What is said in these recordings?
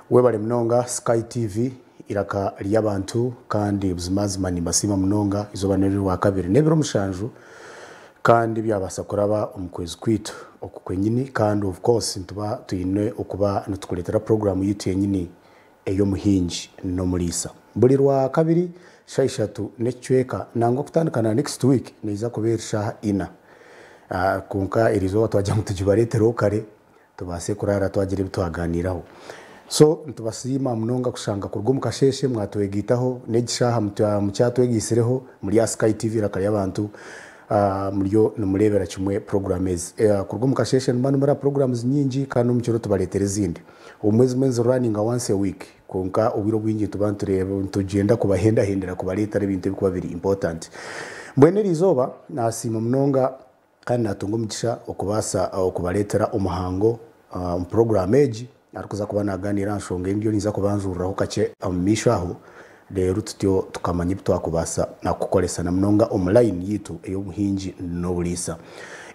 Webare munonga Sky TV iraka ry'abantu kandi buzimazima nimbasiima munonga izooba n'ery'orwakabiri n'ebiro mushanju kandi byabaasa kuraba omu kwezi kwaitu oku kwenyini kandi of course nituba twine okuba nitukureetera puroguraamu yaitu yenyini ey'omuhingi n'omuriisa. Buri Rwakabiri shaaha ishatu n'ekicweka nangwa kutandika na next week neija kuba eri shaaha ina. Kwonka eriizooba twagira ngu tugibareetereho kare tubaase kuraara twagira ebi twagaaniiraho. So nitubasiima munonga kushanga kuruga omu kasheeshe mwatwegaitaho n'egi shaaha mukyatwegaitsireho muri aha Sky TV Eiraka ry'Abantu muriyo nimureebera kimwe puroguraamu ezi. Kuruga omu kasheeshe nimuba nimureeba puroguraamu nyingi kandi n'omu kiro tubareetera ezindi. Obumwe ezimwe niziruraninga once a week kwonka obwire obwingi nituba nitureeba nitugyenda kubahendahendera kubareetera ebintu ebirikuba biri important. Mbwenu eriizooba nasiima munonga Kandi naatunga omugisha okubaasa okubareetera omuhango omu puroguraamu egi arikuza kuba naagaaniira aha nshonga ei ndiyo ninza kubanjuriraho kakye omu maisho aho, reero tutyo tukamanya ebi twakubaasa kukoresa na munonga omu layini yaitu ey'obuhingi n'oburiisa.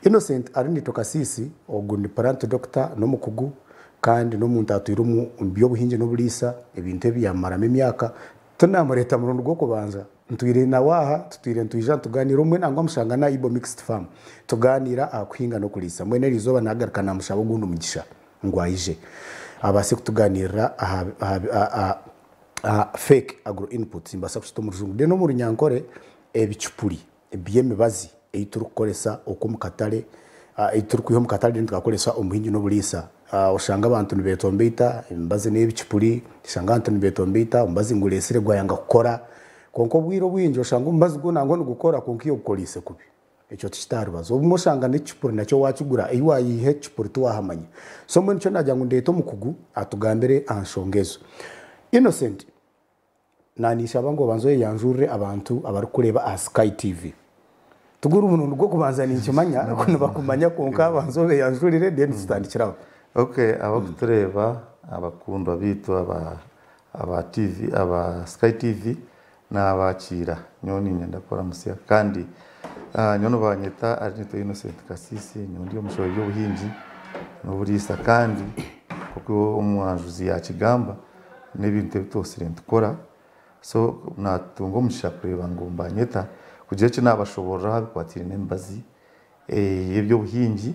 Innocent Arinaitwe Kasiisi, ogu ni Plant Doctor, n'omukugu kandi n'omuntu atwire omu by'obuhingi n'oburiisa, ebintu ebi yaabimaramu emyaka. Tinamureeta murundi gw'okubanza. Ntwire nawe aha, tutwire nitwija nitugaaniira obumwe nangwa mushanga n'aha Ibo Mixed Farm tugaaniira aha kuhinga n'okuriisa. Mbwenu eri izooba naagaruka naamushaba ogundi mugisha ngu aije abaase kutugaaniirira aha aha aha fake agro inputs nimbaasa kukita omu rujungu. Then omu runyankore ebicupuri by'emibazi ei turikukoresa okwo omu katare, ei turikwiha omu katare then tukakoresa omu buhingi n'oburiisa. Oshanga abantu nibetombeita emibazi n'ebicupuri, oshanga abantu nibetombeita omubazi ngureetsire gwayanga kukora. Kwonka obwire obwingi oshanga omubazi gwo nangwa nigukora kwonka iwe ogukoreise kubi. Ekyo tikita aha rubazo. Obumwe oshanga n'ekicupuri nakyo waakigura, ei waayiha ekicupuri tiwaahamanya. So mbwenu nikyo naagira ngu ndeete omukugu atugambire aha nshonga ezo. Innocent. Naninshaba ngu obanze oyeyanjurire abantu abarikukureeba aha Sky TV. Tiguri murundi gw'okubanza ninkimanya ku nibakumanya kwonka banza obeyanjurire then tutandikire aho. Ok abakutureeba abakundwa baitu aba aba TV aba Sky TV nabakiira nyowe ninyenda kukuramutsya kandi nyowe nibanyeta Arinaitwe Innocent Kasiisi nyowe ndi omushaho w'eby'obuhingi n'oburiisa kandi nk'oku omwanjuzi yakigamba n'ebintu ebi twosire nitukora so natunga omugisha kureeba ngu mbanyeta kugira eki nabashoborora aha bikwatiraine n'emibazi y'eby'obuhingi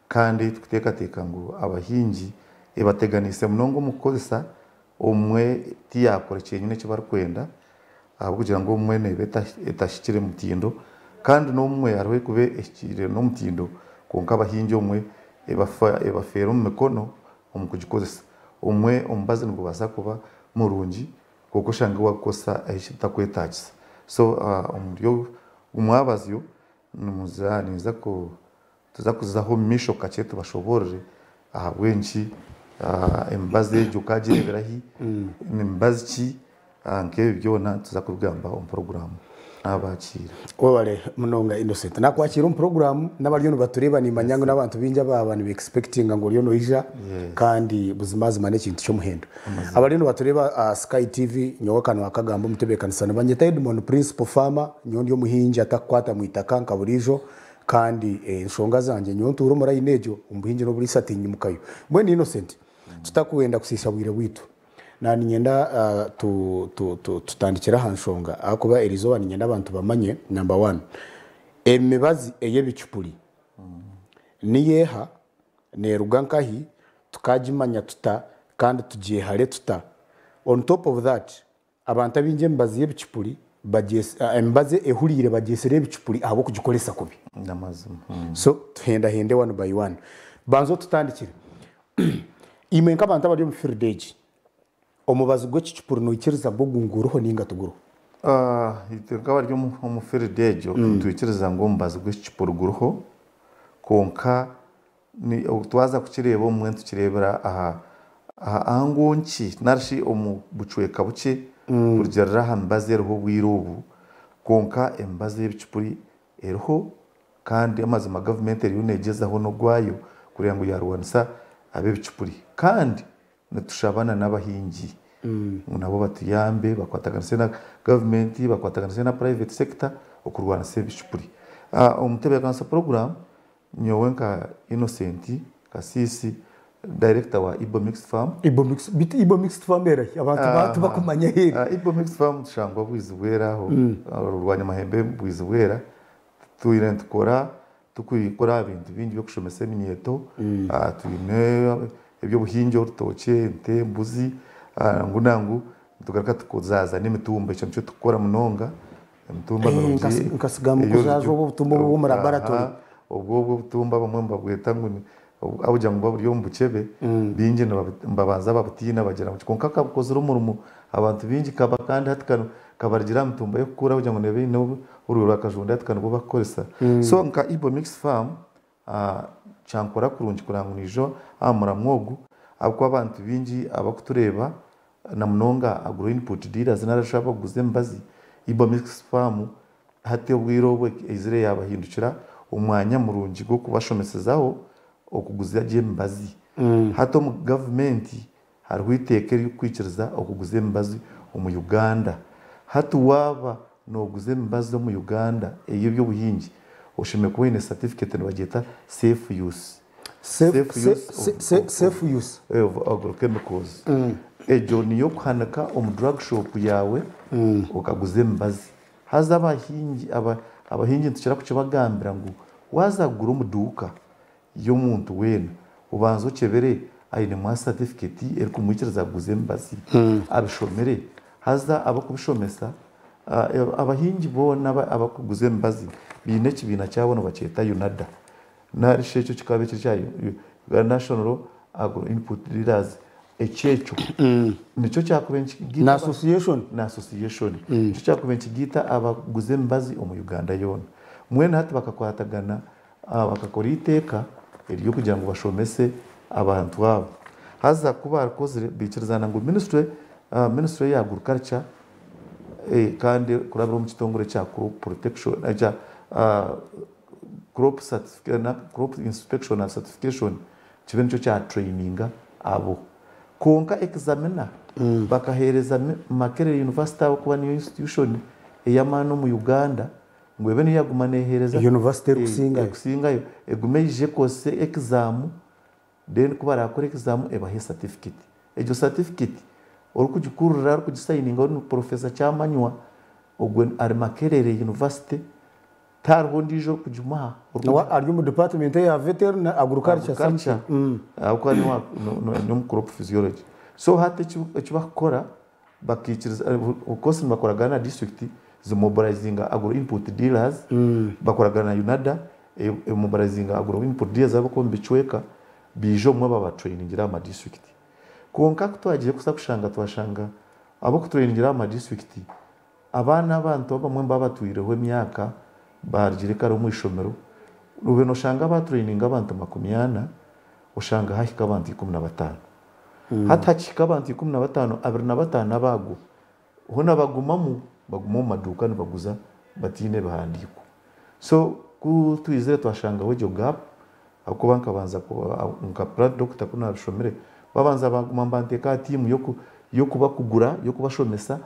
kandi tukuteekateeka ngu abahingi ebateganiise munonga omu kukozesa obumwe tiyakora kyenyine eki barikwenda ahabw'okugira ngu obumwe neeba etahikire mutindo kandi n'obumwe hariho erikuba ehikire n'omutindo kwonka abahingi obumwe ebafeera omu mikono omu kugikozesa. Obumwe omubazi nigubaasa kuba murungi kwonka oshange waagukozesa ahu kitakwetaagisa. So omuri ogu mwabazyo nimuza ninza ku tuza kuzaho omu maisho kakye tubashoboorore ahabw'enki emibazi egyo okaagireebera hi, ni mibazi ki, nk'ebi byona nituza kubigamba omu puroguraamu. Naabakiira. Webale munonga Innocent. Nakwakiira omu puroguraamu n'abariyo nibatureeba nimanya ngu n'abantu baingi abaaba niba expectinga ngu oriyo noija kandi buzimazima n'ekintu ky'omuhendo. Abariyo nibatureeba aha Sky TV nyowe akanwa kagamba omutebeekanisa nibanyeta Edmond Principal Farmer nyowe ndi omuhingi atakukwata mwitaka nka buriijo kandi enshonga zangye nyowe ntuura omu line egyo omu buhingi n'oburiisa tinyimukayo. Mbwenu Innocent tutakwenda kusiisha bwire bwaitu Naaniinyenda tutandikire aha nshonga ahakuba eriizooba niinyenda abantu bamanye namba wani, emibazi ey'ebicupuri niyo eha, neeruga nkahi, tukaagimanya tuta kandi tugyehare tuta? On top of that, abantu abaingi emibazi y'ebicupuri emibazi ehuriire bagyetsire ebicupuri ahabw'okugikoresa kubi. So tuhendahende one by one. Banza otutandikire. Imwe nk'abantu abari omu field egi, omubazi gw'ekicupuri noikiriza gwo ngu guriho ninga tiguriho? Itwe nk'abari omu field egyo nitwikiriza ngu omubazi gw'ekicupuri guriho kwonka twaza kukireeba obumwe nitukireebera aha ango nkye narishi omu bucweka bukye kurugiirira aha mibazi eriho obwire obu kwonka emibazi y'ebicupuri eriho Kandi amazima gavumenti eriyo negyezaho n'ogwayo kureeba ngu yarwanisa ab'ebicupuri. Kandi nitushaba na n'abahingi ngu nabo batuyambe bakwataganise na gavumenti, bakwataganise na private sector okurwanisa ebicupuri. Omu ntebeekanisa puroguraamu, nyowe nka Innocent Kasiisi director wa Ibo Mixed Farm. Ibo Mixed, bitu Ibo Mixed Farm erahi? Abantu tibakumanya ahu eri. Ibo Mixed Farm tushangwa Bwizibwera aho, Rwanyamahembe Bwizibwera. Tutwire nitukora, tukukora aha bintu bingi by'okushomesa eminyeeto. Twine eby'obuhingi, orutookye, ente, embuzi, ngu nangu nitugaruka tukazaaza n'emitumba. Ekyo nikyo tukukora munonga. Emitumba mirungi. Nkasiga mukuzaaza obwo obutumba obw'omu laboratory. Obwo obwo obutumba abamwe nibabweta ngu ni ahabw'okugira ngu buba buri omu bukyebe, baingi nibabanza babutiina bagira ngu kwonka kabukozire omurimo abantu baingi kaba kandi hati kabarugire aha mitumba y'okukura ahabw'okugira ngu neeba eine orurimi rwa kajunda hati ka nibwo barikukoresa. So nka Ibo Mixed Farm kyankora kurungi kureba ngu naija aha muramwa ogu ahabw'okuba abantu baingi abarikutureeba na munonga agro input dealers nari shi abarikuguza emibazi, Ibo Mixed Farm hati obwire obu eizire yaabahindukira omwanya murungi gw'okubashomesezaho okuguza gye emibazi. Hati omu gavumenti hariho eiteeka eririkukwikiriza okuguza emibazi omu Uganda. Hati waaba nooguza emibazi omu Uganda ey'eby'obuhingi, oshemereire kuba oine satifiketi nibagyeta safe use. Safe use. Of agrochemicals. Egyo niyo okuhanika omu drug shop yaawe okaguza emibazi. Haza abahingi abahingi nitukira kukibagambira ngu waaza kugura omu duuka y'omuntu weena, obanze okyebere ainemu satifiketi erikumwikiriza kuguza emibazi, abishomere. Haza abarikubishomesa, abahingi boona abarikuguza emibazi baine ekibiina kyabo nibakyeta UNADA. Nari shi ekyo kikaba ekiri ekya Uganda National Agro Input Dealers, ekyo ekyo nikyo kyakubaire nikigaita Ni association? Ni association. Nikyo kyakubaire nikigaita abakuguza emibazi omu Uganda yoona. Mbwenu hati bakakwatagana bakakora eiteeka ery'okugira ngu bashomese abantu abo. Haza ku baarikozire baikirizana ngu ministry ministry ya agriculture kandi kurabira omu kitongore ekya crop protection ekya crop crop inspection and certification kibe nikyo kya traininga abo. Kwonka examiner bakaheereza Makerere University ahabw'okuba niyo institution ey'amaani omu Uganda ngu ebe niyo yaguma neeheereza University erikusingayo. Erikusingayo egume eije ekozese exam then ku baraakore exam ebahe certificate. Egyo certificate orikugikurura orikugisayininga ni Professor Kyamanywa ogwo ari Makerere University. Tihariho ondiijo orikugimuha. Nawe ari omu department eya veterinary agriculture something. Ahabw'okuba ni omu crop physiology. So hati eki barikukora bakaikiriza, of course nibakoragana na district zimobilizinga agro input dealers, bakoragana na UNADA emobilizinga agro input dealers abarikuba omu bicweka baija obumwe babatrainingire aha ma district. Kwonka ku twagiire kuza kushanga twashanga abarikutrainingira aha ma district Abaana abantu abamwe nibaba batwireho emyaka barugire kare omu ishomero, obe noshanga baturaininga abantu 40, oshanga hahika abantu 15. Hati hakihika abantu 15, 25 abaago hoona bagumamu, baguma omu maduuka nibaguza bataine bihandiiko. So ku twizire twashangaho egyo gap, ahabw'okuba nkabanza nka plant doctor ku naabishomire, babanza baaguma nibanteeka aha tiimu y'okubakugura, y'okubashomesa,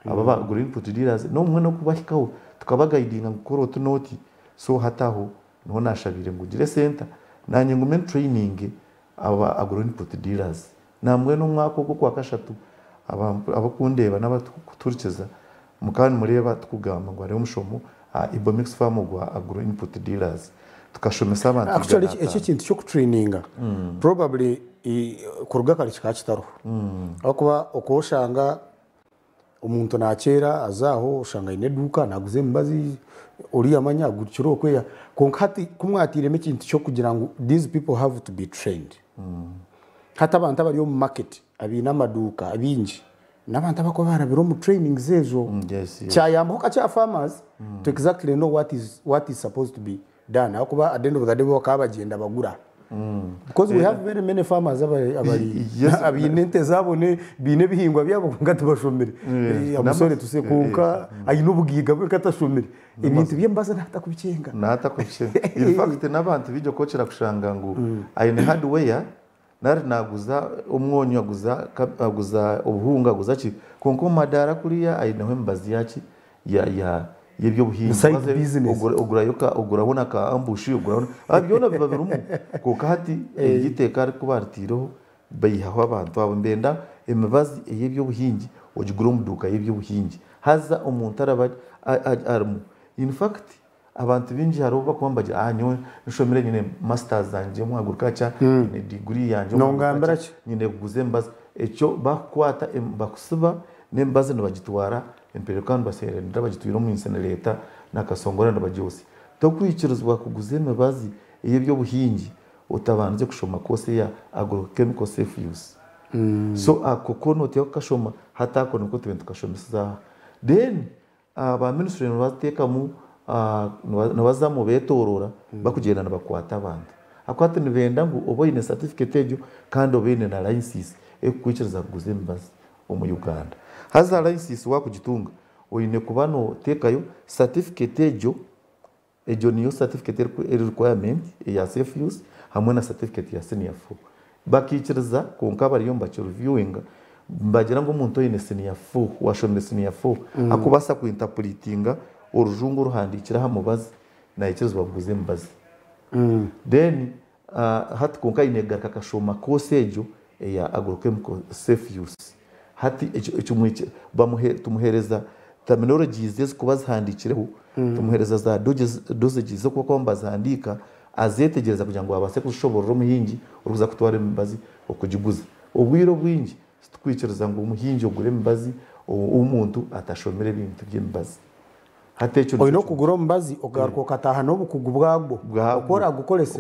Aba aba Green Put Dealers n'obumwe n'okubahikaho tukabagaidinga ngu kora oti n'oti so hati aho niho nashabiire ngu ngire esenta nanye ngume ntraininge aba Green Put Dealers. Nambwenu omwaka ogu okwakashatu abakundeeba n'abakutuhurikiza mukaba nimureeba tukugamba ngu hariho omushomo aha Ibomix Farm ogwa Agro Input Dealers tukashomesa abantu Actually igana eki ataano. ekintu ky'okutraininga probably kuruga kare kikaba kitariho ahabw'okuba okwoshanga Omuntu nakyera aza aho oshanga aine eduuka naguza emibazi oriya manya agurukire okwe kwonka hati ku mwatairemu ekintu ky'okugira ngu these people have to be trained hati abantu abari omu market abaine amaduuka abaingi n'abantu abarikuba barabire omu trainings ezo kyayambaho kakye aha farmers to exactly know what is what is supposed to be done ahakuba at the end of the day bo bakaba bagyenda bagura because we have very many farmers abari abari Yes. abaine ente zaabo ne baine ebihingwa byabo kwonka tibashomire. Eh, Eh, I'm sorry n'amaz- to say eh, kwonka aine obugaiga bwe katashomire ebintu by'embazo naatakubikyenga. Naatakubikyenga. In fact n'abantu baingi okwokira kushanga ngu aine hardware nari naaguza omwonyo aguza aguza obuhunga aguza ki kwonka omu madaara kuriya aineho emibazi yaaki ya ya y'ebyobuhingi. Side Waza business. Ogurayo oguraho na ka ambush, oguraho byona biba birimu. Kwonka hati eryo iteeka rikuba ritaireho, baihaho abantu abo nibenda emibazi ey'ebyobuhingi ogigure omu duuka y'ebyobuhingi. Haza omuntu araba arimu. In fact, abantu baingi hariho obu barikuba nibagira, ah nyowe nshomire, nyine masters zangye omu agriculture, nyine degree yangye omu Nongambira agriculture, ki? Nyine kuguza emibazi. Ekyo bakukwata bakusiba n'emibazi nibagitwara empereruka nibaserendera bagitwire omu incinerator na Kasongora nibagyosya. Tokwikirizibwa kuguza emibazi ey'ebyobuhingi otabandize kushoma course eya agrochemical safe use. So ako ko noteekwa kukashoma, hati ako niko tube nitukashomeseza aha. Then ba ministry nibateekamu, nibazamu betorora bakugyenda nibakwata abantu. Ahakuba hati nibenda ngu obe oine certificate egyo kandi obe oine na license erikukwikiriza kuguza emibazi omu Uganda. Haza license wakugitunga oine kuba noteekayo certificate egyo. Egyo niyo certificate eri requirement eya safe use hamwe na certificate ya senior 4. Bakaikiriza kwonka bariyo nibakireviewinga nibagira ngu omuntu oine senior 4, owashomire senior 4 akubaasa ku interpretinga orujungu oruhandiikire aha mubazi naikirizibwa kuguza emibazi. Then hati kwonka aine kugaruka akashoma course egyo eya agrochemical safe use. Hati ekyo tumuheereza terminologies ezikuba zihandiikireho, tumuheereza za dosages z'oku barikuba nibazihandiika, azeetegyereza kugira ngu abaase kuzishoboorora omuhingi orikuza kutwara emibazi okugiguza. Obwire obwingi titurikwikiriza ngu omuhingi ogure emibazi omuntu atashomire ebintu by'emibazi. Hati ekyo Oine nikyo okugura omubazi ogaruka okataaha n'obukugu bwagwo Bwagwo. oku oragukorese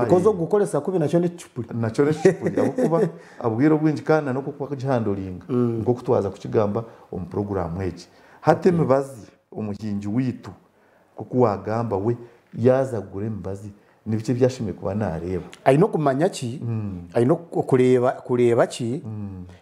because okugukoresa kubi nakyo n'ekicupuri. Nakyo n'ekicupuri ahabw'okuba obwire obwingi kandi na n'oku bakugihandoringa nk'oku twaza kukigamba omu puroguraamu egi. Hati emibazi omuhingi waitu nk'oku waagamba we yaaza kugura emibazi nibiki ebi ashemereire kuba naareeba? Aine okumanya ki, aine okureeba kureeba ki,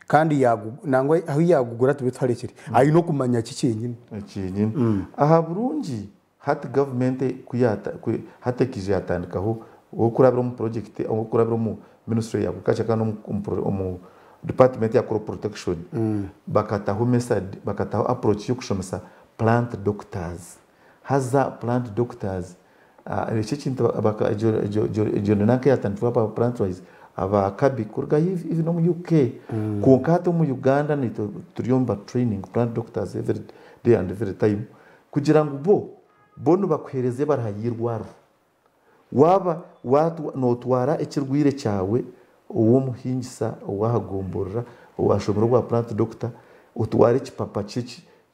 kandi yaagu nangwa ahu yaagugura tube tuharekire. Aine okumanya ki kyenyini? Kyenyini. Aha burungi hati gavumenti ku yaata ku hati ekaija yaatandikaho okurabira omu purojekiti okurabira omu minisitule ya agriculture kandi omu omu department ya crop protection bakataho method bakataho approach y'okushomesa plant doctors. Haza plant doctors Ekyo ekintu egyo nanka eyatandikirweho aba Plantwise aba Kabi kuruga even omu UK. Kwonka hati omu Uganda naitwe turiyo niba training plant doctors every day and every time kugira ngu bo, bo nibakuheereza ebaraha y'eirwariro. Waaba nootwara ekirwaire kyawe ow'omuhingisa ow'aha gomborora owaashomire obwa plant doctor, otware ekipapa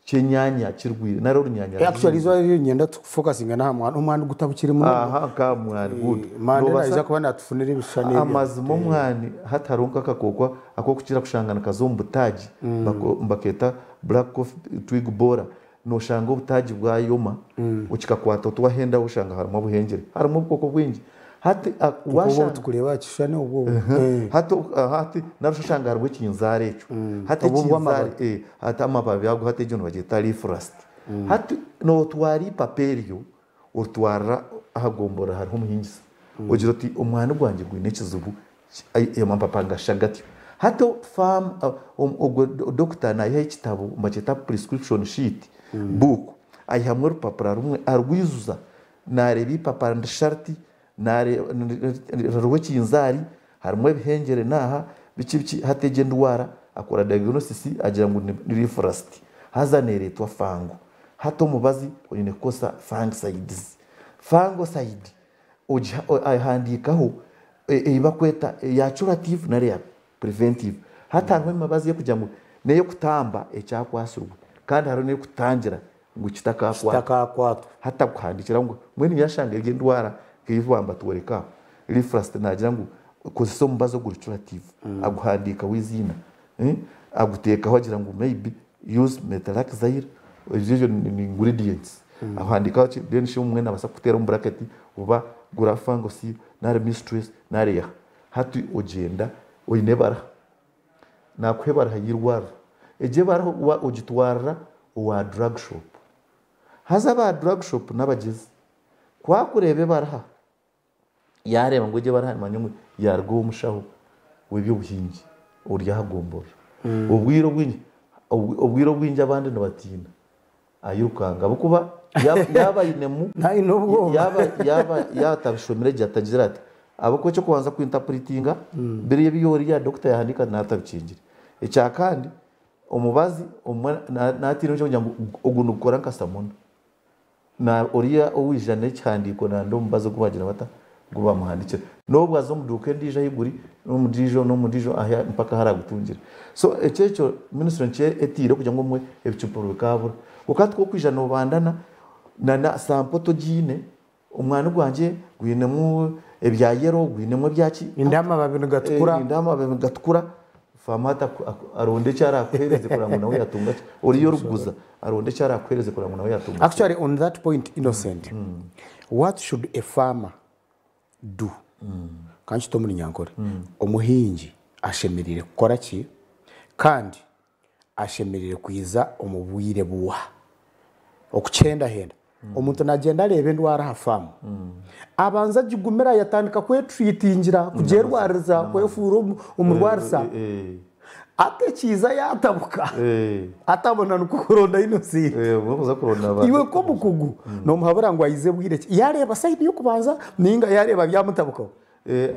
ky'enyanya kirwire nari orunyanya Actually ruhiire. Eizooba eri niinyenda tufokasinge n'aha mwani, omwani gutabukire munonga. Aha nka aha mwani good. Mandela Noobaasa naija kuba naatufunira ebishushani ebyo. Amazima omwani hati hariho nk'akakooko ak'okukira kushanga nikaza omu butaagi nibakeeta black coffee twig borer, nooshanga obutaagi bwayoma okikakwata oti wahenda oshanga harimu obuhengyere, harimu obukooko bwingi. Hati Nk'obu washanga turikureeba aha kishushani obu. Hati hati nari shi oshanga harimu ekinzaari ekyo. Hati Obu ekinzaari obw'amababi. Hati amababi ago hati egyo nibagyeta leaf rust. Hati nootwara ipapa eryo oritwarira aha gomborora hariho omuhingisa. Ogira oti omwani gwangye gwine ekizibu, amapapa nigashusha gatyo. Hati farm ogwo dokita naihaho ekitabo nibakyeta prescription sheet book, aihamu orupapura rumwe arwijuza, naareeba ipapa nirishusha riti, Ririho ekinzaari, harimu ebihengyere n'aha, biki biki, hati egyo endwara akora diagnosis agira ngu ni leaf rust haza neereetwa fango. Hati omubazi oine kukozesa fungicides. Fungicide ahandiikaho ei barikweta eya curative nari eya preventive. Hati hariho emibazi erikugira ngu n'ey'okutamba ekyakwatsirwe kandi hariho n'ey'okutangira ngu kitakakwatwa. Kitakakwatwa. Hati akuhandikira ngu mbwenu yashanga eri endwara nk'ei baaba nibatworeka aha, leaf rust naagira ngu kozesa omubazi oguri curative, aguhandiikaho eiziina, aguteekaho agira ngu maybe use metalaxyl, ezo ni ingredients. Ahandiikaho ki then shi omwe naabaasa kukuteera omu bracket oba gura fungus nari mistress nari eha. Hati ogyenda oine ebaraha, naakuha ebaraha y'eirwariro. Egyo ebaraha ogitwarira owa drug shop. Haza aba drug shop n'abagyezi. Ku akureeba ebaraha, yaareeba ngu egyo ebaraha nimanya ngu yaaruga ow'omushaho w'eby'obuhingi ori aha gomborora. Obwire obwingi, obwire obwingi abandi nibatiina. Ayirukanga ahabw'okuba yaaba ainemu Naine obwoba. yaaba yaaba yaatabishomire gye atagira ati ahabw'okuba eky'okubanza kwintapuritinga biriya ebi oriya dokita yaahandiika naatabikingire. Ekya kandi omubazi obumwe naatiina kugira ngu ogu nigukora nka samona. Na oriya owaija n'ekihandiiko nanda omubazi ogu baagira bata ogu baamuhandiikira. N'obu aza omu duuka endiijo ahaiguru n'omundiijo n'omundiijo ahi mpaka ahu araagutungire. So ekyo ekyo minisitule nikyo etiire kugira ngu obumwe ebicupa bikaabura. Kwonka hati ku orikwija noobandana na na sampo togiine, omwani gwangye gwinemu ebya yero, gwinemu ebyaki. Nindeeba amababi nigatukura. Nindeeba amababi nigatukura. Faama hati aronde eki araakuheereze kureba ngu nawe yaatunga ki. Oriya orikuguza aronde eki araakuheereze kureba ngu nawe yaatunga ki. Actually on that point Innocent, what should a farmer do? Ka nkite omu Runyankore. Omuhingi ashemereire kukora ki kandi ashemereire kwiza omu bwire buha? Okukyendahenda. Omuntu nagyenda areeba endwara aha faamu, abanza agigumira yatandika kweturitingira, kugyerwariza, kwefuura omurwarisa, hati ekiiza yatabuka atabona nikwo kuronda Innocent. Iwe nk'omukugu nomuhabura ngu aize bwire ki? Yareeba sayini y'okubanza ninga yareeba byamutabukaho?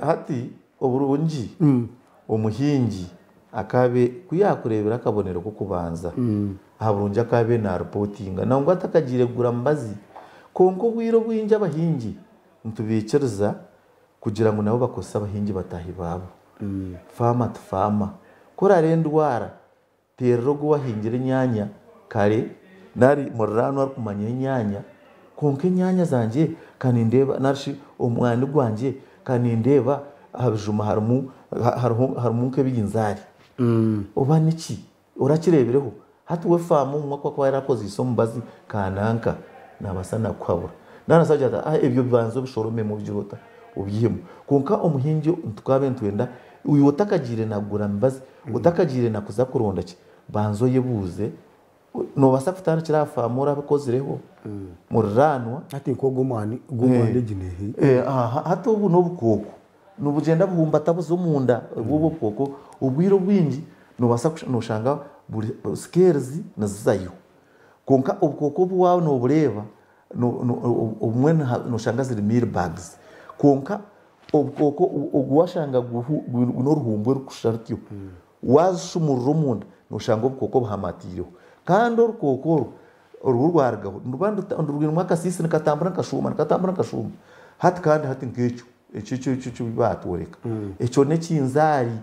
Hati oburungi omuhingi akaabe ku yaakureebire akabonero k'okubanza aha burungi akaabe naaripotinga nangwa atakagiire kugura mubazi. Kwonka obwire obwingi abahingi nitubaikiriza kugira ngu nabo bakozese abahingi bataahi baabo. Faama ti faama. Ku oraare endwara Teerera ogu owahingire enyaanya kare nari muriraanwa arikumanya enyaanya, kwonka enyaanya zangye ka nindeeba nari shi omwani gwangye ka nindeeba aha bijuma harimu hariho harimu nk'ebinzaari. Oba niki? Orakireebireho? Hati we faamu obumwe ku akuba yarakozeise omubazi kananka naabaasa nakuhabura. Naabaasa kugira ati ah ebyo banza obishoromemu obigire ota? Obyihemu. Kwonka omuhingi tukaabe nitwenda iwe otakagiire nagura mibazi, Otakagiire na kuza kuronda ki, banza oyebuuze. Noobaasa kutandikira aha faamu orabikozireho muriraanwa. Hati nk'ogu omwani gw'omwani egi neehi? Hati obu n'obukooko nibugyenda buhumbata buza omunda obwo obukooko obwire obwingi noobaasa nooshanga buri scales nizizayo kwonka obukooko obu waaba noobureeba obumwe nooshanga ziri meal bugs kwonka Obukooko ogu washanga bwine oruhumbu orurikushuusha rutyo, waazishumurura omunda nooshanga obukooko buhamatiireho. Kandi orukooko orwo oru rwarugaho niruba rwinemu akasiisi nikatambura nikashuuma nikatambura nikashuuma. Hati kandi hati nk'ekyo ekyo eki baatworeka ekyo n'ekinzaari.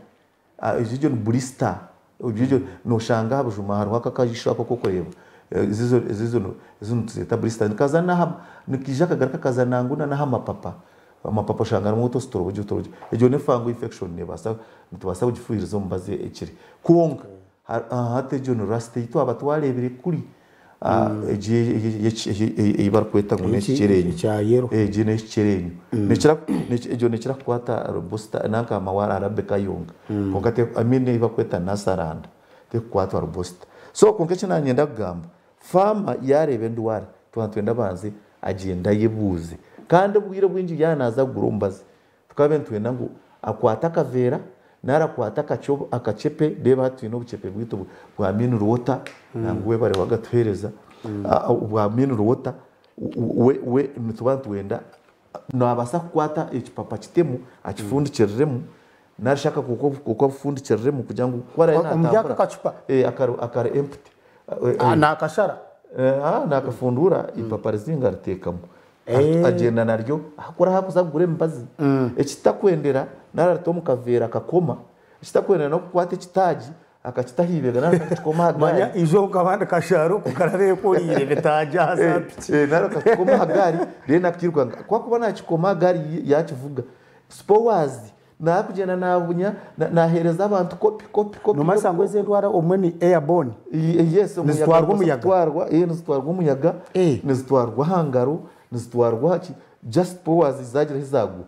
Egyo ni burisita, egyo noshanga aha bujuma hariho ako akajisho ako akokureeba, ezo ezo nituzeeta burisita, nikaza n'aha nikaija kagaruka kaza nangwa na n'aha mapapa, amapapa oshanga harimu otutorobogye otorobogye, egyo ni fungal infection neebaasa nitubaasa kugifuhiriza omubazi ekire. Kwonka hati egyo ni rust ei twaba twareebire kuri. Egi ei barikweta ngu n'ekikyerenyo. Egi n'ekikyerenyo. Egyo neekira kukwata robusta nanka amawara arabika yonka. Kwonka I mean ei barikweta nasaranda terikukwatwa robusta. So kwonka eki naanyenda kugamba, faama yaareeba endwara, twaba nitwenda abanze agyende ayebuuze. Kandi obwire obwingi yaaba naaza kugura omubazi, Tukaaba nitwenda ngu akwate akaveera nari akwate akacepe, reeba hati twine obucepe bwaitu bwa mineral water, nangwa webare wagatuheereza, bwa mineral water, we nituba nitwenda naabaasa kukwata ekipapa akitemu akifundikiriremu nari shi akakooko abufundikiriremu kugira ngu ku araabe Omuri ako naatambura kacupa? Akari empty. Naakashara? Naakafunduura ipapa rizinga ariteekamu. Agyenda naryo ahakora ahu arikuza kugura emibazi. Ekitakwendera nari arita omu kaveera akakoma, ekitakwendera n'okukwata ekitaagi akakita aha ibega nari akakikoma aha gaari. Manya ijo nkaba ndi kasharo ku karabe nkuriire ebitaagi aha za piki. Nari akakikoma aha gaari then akiruka. Ku arikuba naakikoma aha gaari yaakivuga, sipowaazi Naakugyenda naabunya, naaheereza abantu kopi, kopi, kopi. Noomanyisa ngu ezi endwara obumwe ni airborne? Yes, Nizitwarwa omuyaga? Kutwarwa, nizitwarwa omuyaga, nizitwarwa aha ngaro, nizitwarwa aha ki, just pores zaagira ahi zaagwa,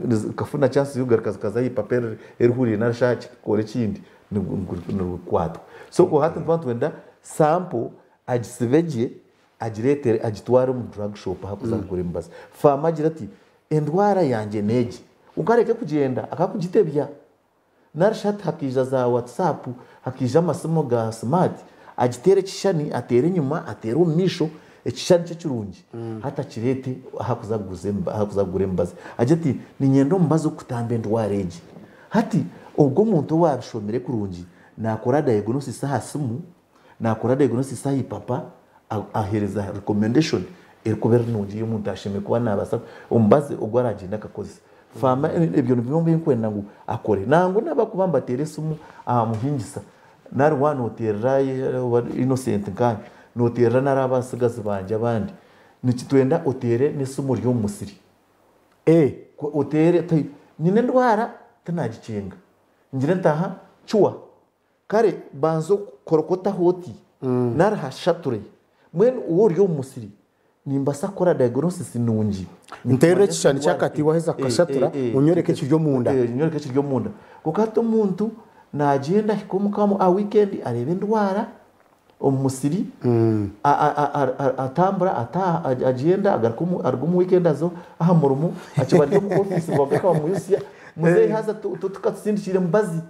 zikafuna chance y'okugaruka zikaza aha ipapa erihuriire nari shi aha kikoora ekindi, nirikwatwa. So hati nituba nitwenda sample agisibe gye, agireetere agitware omu drug shop ahu arikuza kugura emibazi. Faama agire ati, Endwara yangye n'egi. Kwonka areke kugyenda akakugitebya. Nari shi hati hakaija za WhatsApp, hakaija amasimu ga smart, Agiteere ekishushani, ateere enyima, ateere omu maisho, ekishushani kye kirungi hati akireete ahu arikuza kuguza ahu arikuza kugura emibazi. Agire ati, Niinyenda omubazi ogukutamba endwara egi. Hati ogwo omuntu owaabishomire kurungi naakora diagnosis aha simu, naakora diagnosis aha ipapa, aheereza recommendation erikuba eri nungi ei omuntu ashemereire kuba naabaasa, omubazi ogu araagyende akakozesa. Faama ebyo nibyo mba ndikwenda ngu akore. Nangwa n'abarikuba nibateera esimu aha muhingisa nari waaba nooteerera Innocent nkaanye, nooteerera nari abatsigazi bangye abandi, nitwenda oteere n'esimu ori omu musiri. Oteere, nyine endwara tinaagikyenga, ngire nti aha cuwa. Kare banza okorokotaho oti nari hashature. Mbwenu waaba ori omu musiri, nimbaasa kukora diagnosis nungi. Nteerere ekishushani ky'akati waaheza kukashatura onyoreke ekiri omunda. Onyoreke ekiri omunda. Kwonka hati omuntu naagyenda ahika omuka aha wiikendi areeba endwara omu musiri, atambura ataaha agyenda agaruka aruga omu wiikendi aza aha murimo akiba ari omu ofiisi bagaruka bamwijutsya muzeeyi haza tukatusindikiire mubazi.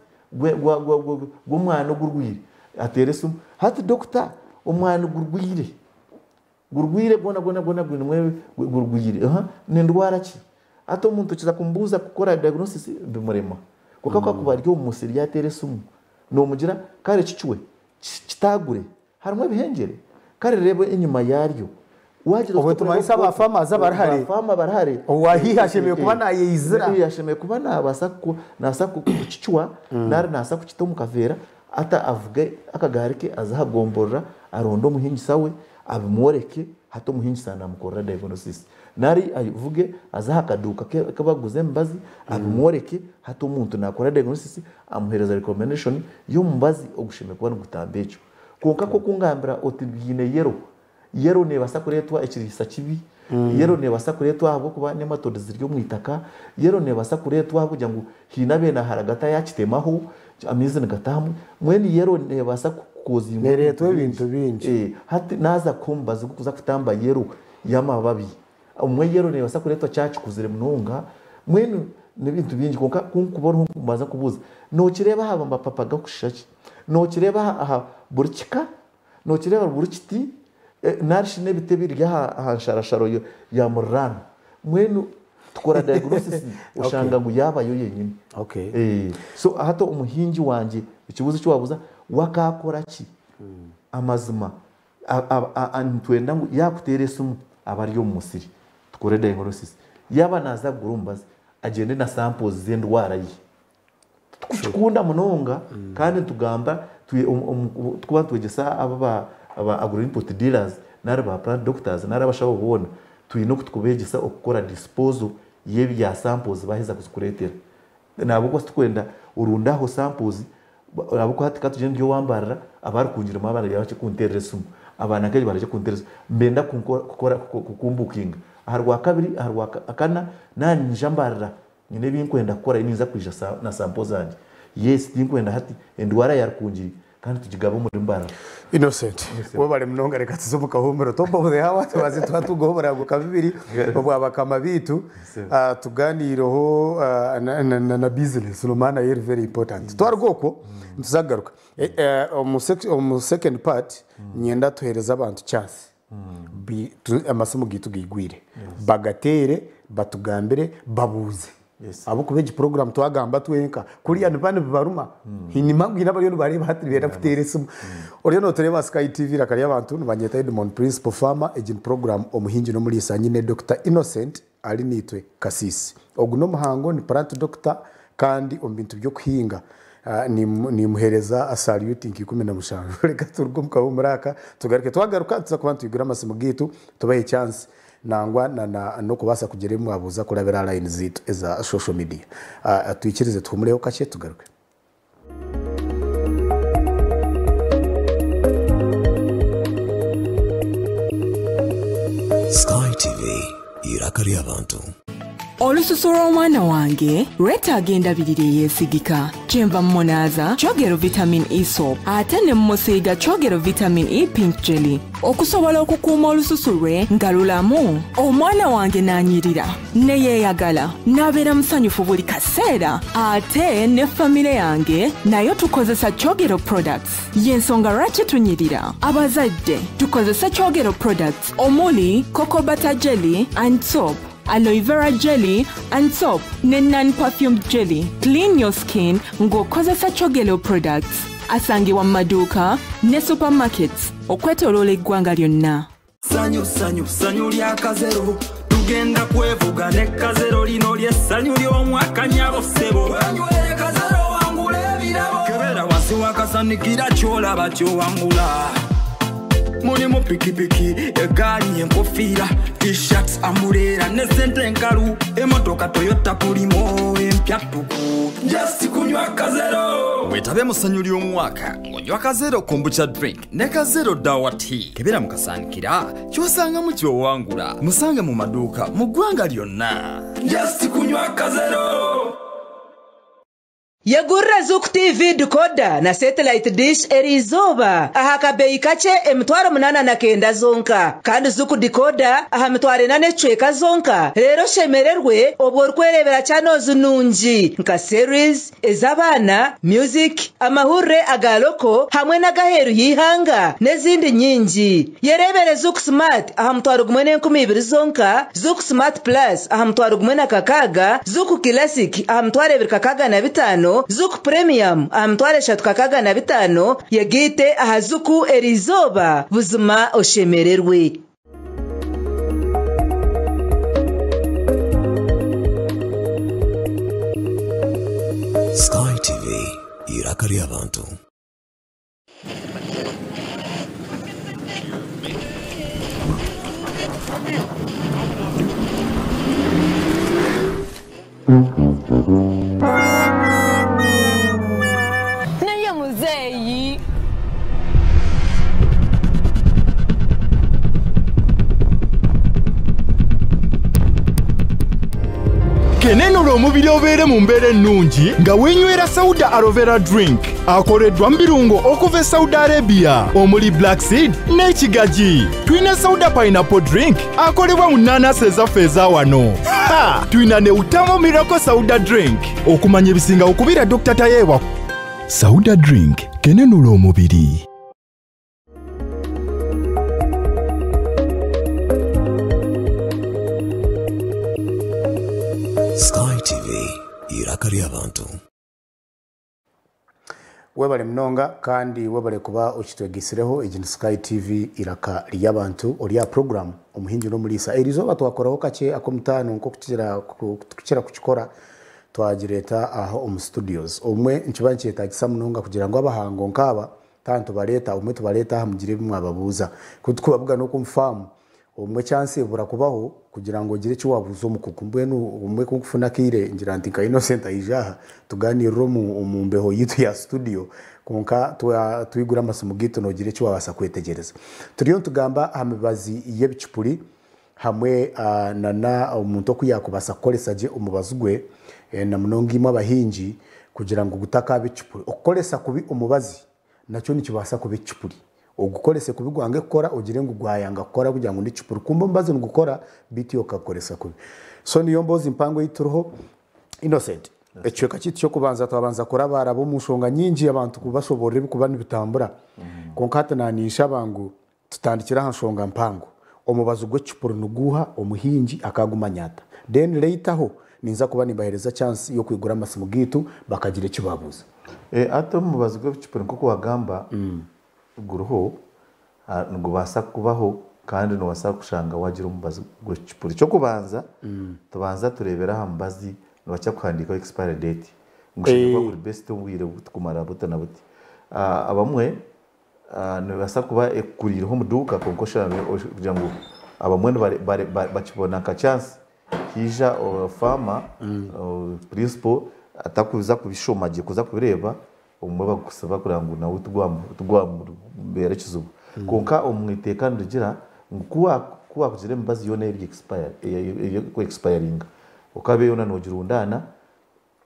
gw'omwana ogurwaire ateera esimu hati dokita omwana gurwaire gurwaire gwona gwona gwona gwinemu gurwaire nindwara ki hati omuntu okiza kumubuuza kukora diagnosis bimurema kwonka ku akuba ari omu musiri yateera esimu nomugira kare kicwe kitagure Harimu ebihengyere, kare reeba enyima yaaryo. Waagira Obwo oti nitumanyisa okureeba aba farmers abari hare. Ba farmer abari hare. Owa haihi ashemereire kuba naayeyizira. Haihi ashemereire kuba naabaasa naabaasa kukicwa nari naabaasa kukita omu kaveera ata avuge akagaari ke aze aha gomborora aronde omuhingisa we abimworeke hati omuhingisa naamukorera diagnosis. Nari avuge aze aha kaduuka ke aku barikuguza emibazi abimworeke hati omuntu naakora diagnosis amuheereza recommendation y'omubazi ogushemereire kuba nigutamba ekyo. Kwonka ku okungambira oti biine yero, yero neebaasa kureetwa ekiriisa kibi, yero neebaasa kureetwa ahabw'okuba nematodes ziri omu itaka, yero neebaasa kureetwa ahabw'okugira ngu haine abeene aharagata yaakitemaho, amaizi nigataahamu, mbwenu yero neebaasa kukoozingwa Neereetwa ebintu bingi. Hati naaza kuha omubazi gw'okuza kutamba yero y'amababi, Obumwe yero neebaasa kureetwa kyaba kikuzire munonga, mbwenu n'ebintu bingi kwonka ku nkuba oriho mbanza kubuuza, nookireeba aha mapapa garikushusha ki? Nookireeba aha buri kika? Nookireeba buri kiti? Nari shi n'ebiti ebiri aha nsharasharo ya muriraanwa? Mbwenu tukora diagnosis oshanga ngu yaabayo yenyine. So hati omuhingi wangye ekibuuzo eki waabuuza, we akaakora ki? Amazima Nitwenda ngu yaakuteera esimu abe ari omu musiri tukore diagnosis. Yaaba naaza kugura omubazi agyende na samples z'endwara ye. Titukukikunda munonga kandi nitugamba turikuba nitwegyesa aba aba agro input dealers nari ba plant doctors nari abashaho boona, twine oku turikubeegyesa okukora disposal y'ebya samples baaheza kuzikureetera. Nahabw'okuba titukwenda orunde aho samples ahabw'okuba hati ka tugire ndi owa Mbarara abarikungirimu baraija bakye kunteerera esimu, aba Nakeri baraija kunteerera esimu, nibenda kukora kumbukinga. Aha Rwakabiri, aha Rwakana naaba niinyija Mbarara nyine ebi ndikwenda kukora ninza kwija na sampo zangye. Yes tinkwenda hati endwara ya Rukungiri kandi tugigabe omuri Mbarara. Innocent, webare munonga reka tuze omu kahuumuro top of the hour tubanze twatungaho oburango nka bubiri obwa bakama baitu tuganiireho na business no maana yo eri very important. Twaruga okwo nituza kugaruka omu second part niinyenda tuheereze abantu chance amasimu gaitu gaigwire bagateere batugambire babuuze. Ahabw'okuba egi puroguraamu twagamba twenka, kuriya nibiba nibibaruma. Haine impamvu haine abariyo nibareeba hati nibenda kuteera esimu. Oriyo nootureeba aha Sky TV eiraka ry'abantu, nibanyeta Edmond Principal Farmer, egi ni puroguraamu Omuhingi n'Omuriisa nyine Dokita Innocent ari naitwe Kasiisi. Ogu n'omuhango, ni plant doctor kandi omu bintu by'okuhinga nimuheereza salyuti nka 17. Reka turuge omu kahuumuro aka tugaruke. Twagaruka nituza kuba nitwigura amasimu gaitu tubahe chance Nangwa na n'okubaasa kugira ebi mwabuuza kurabira aha layini zaitu eza social media. Twikirize tuhumureho kakye tugaruke. Sky TV, eiraka ry'abantu. Olususu lw'omwana wange lwetaaga endabirira eyeesigika. Kyenva mmunaaza Kyogero Vitamin E Soap ate ne mmusiiga Kyogero Vitamin E Pink Jelly okusobola okukuuma olususu lwe nga lulamu. Omwana wange n'anyirira ne yeeyagala n'abeera musanyufu buli kaseera ate ne famire yange nayo tukozesa Kyogero products. Y'ensonga lwaki tunyirira. Abazadde tukozese Kyogero products omuli Cocoa Butter Jelly and Soap, Aloe Vera Jelly and Soap ne Non-Perfumed Jelly. Clean your skin ng'okozesa Kyogero products. Asangibwa mu maduuka ne supermarkets okwetooloola eggwanga lyonna. Sanyu sanyu sanyu lya kazero tugenda kwevuga ne kazero lino ly'essanyu ly'omwaka nyabo ssebo wenywere kazero wangula ebirabo kebera wansi wakasanikira ky'olaba ky'owangula mulimu pikipiki egaali enkofiira t-shirts amuleera ne sente enkalu emotoka Toyota kulimo empya ttuku just kunywa kazero wetabe mu ssanyu ly'omwaka ng'onywa kazero kombucha drink ne kazero dawa tea kebera mu kasaanikira ky'osangamu ky'owangula musange mu maduuka mu ggwanga lyonna just kunywa kazero. Yegurira Zuku TV decoder na satellite dish eriizooba aha kabeeyi kakye 809 zonka kandi Zuku decoder aha 4,000 n'ekicweka zonka. Reero oshemererwe obwo orikwereebera channels nungi nka series ez'abaana, music, amahurire aga loko hamwe n'agaheeru y'eihanga n'ezindi nyingi. Yereebere Zuku Smart aha 1,200 zonka, Zuku Smart Plus aha 1,600, Zuku Classic aha 2,605, Zuku Premium aha 3,605. Yegiite aha Zuku eriizooba buzima oshemererwe. Sky TV, iraka ry'abantu. Naye muzeeyi. Kenenula omubiri obeere mu mbeera ennungi nga weenywera Sauda Aloe Vera Drink akoleddwa mu birungo okuva e Saudi Arabia omuli black seed n'ekigagi. Tulina Sauda Pineapple Drink akolebwa mu nnaanasi ezaffe eza wano. Ha! Tulina ne Utamo Miracle Sauda Drink. Okumanya ebisingawo kubira Dr. Tayewa. Sauda Drink kenenula omubiri. Sky TV, iraka ry'abantu. Webale munonga kandi webale kuba okitwegisireho. Egi ni Sky TV, iraka ry'abantu, orya program omuhingi n'omuriisa. Eriizooba twakoraho kakye ak'omutaano nk'okukira tukukira kukikora, twagireeta aho omu studios. Omwe nikiba nikyetagisa munonga kugira ngu abahango nkaaba tantu tubareeta, omwe tubareeta aha mugire ebi mwababuuza. Kutukubabuga n'okumufaamu omwe chance ebura kubaho kugira ngu ogire eki wabuuza omukugu. Mbwenu omwe kunkufuna akaire ngira nti nka Innocent aija aha tugaanirire omu mbeho yitu ya studio, konka twigura amasimu gitu nogira eki wabaasa kwetegyereza. Turiyo nitugamba aha mibazi y'ebicupuri hamwe nana omuntu oku yakubaasa kukoresa gye omubazi gwe, na munonga imwe abahingi kugira ngu gutakaaba ecupuri. Okukoresa kubi omubazi nakyo nikibaasa kuba ecupuri. Ogukorese kubi gwange kukora ogire ngu gwayanga kukora kugira ngu n'ecupuri, kumbe omubazi nigukora bitu okagukoresa kubi. So niyo mboozi mpango ei turiho. Innocent, ekicweka kiitu ky'okubanza twabanza kurabaraba omu nshonga nyingi abantu kubashoborera ebikuba nibitambura, konka hati naninshaba ngu tutandikire aha nshonga mpango. Omubazi gw'ecupuri niguha omuhingi akagumanya ata? Then later ho ninza kuba nimbahereza chance y'okwigura amasimu gitu bakagira eki babuuza. Ate omubazi gw'ebicupuri nk'oku wagamba guriho, nigubaasa kubaho kandi nobaasa kushanga wagira omubazi gw'ekicupuri. Ekyokubanza tubanza tureebera aha mubazi nibakya kuhandiikaho expiry date ngu kuba guri best obwire butukumara buti na buti. Abamwe nibaasa kuba ekuriireho omu duuka, konka oshange kugira ngu abamwe bakibona nka chance haija farmer principal atakuza kubishoma gye kuza kubireeba, obumwe bakusiba kugira ngu nawe tigwamubeera ekizibu. Konka omu iteeka nirigira ngu ku wakugira emibazi yoona eri expiringa Okaaba yoona noogirundaana,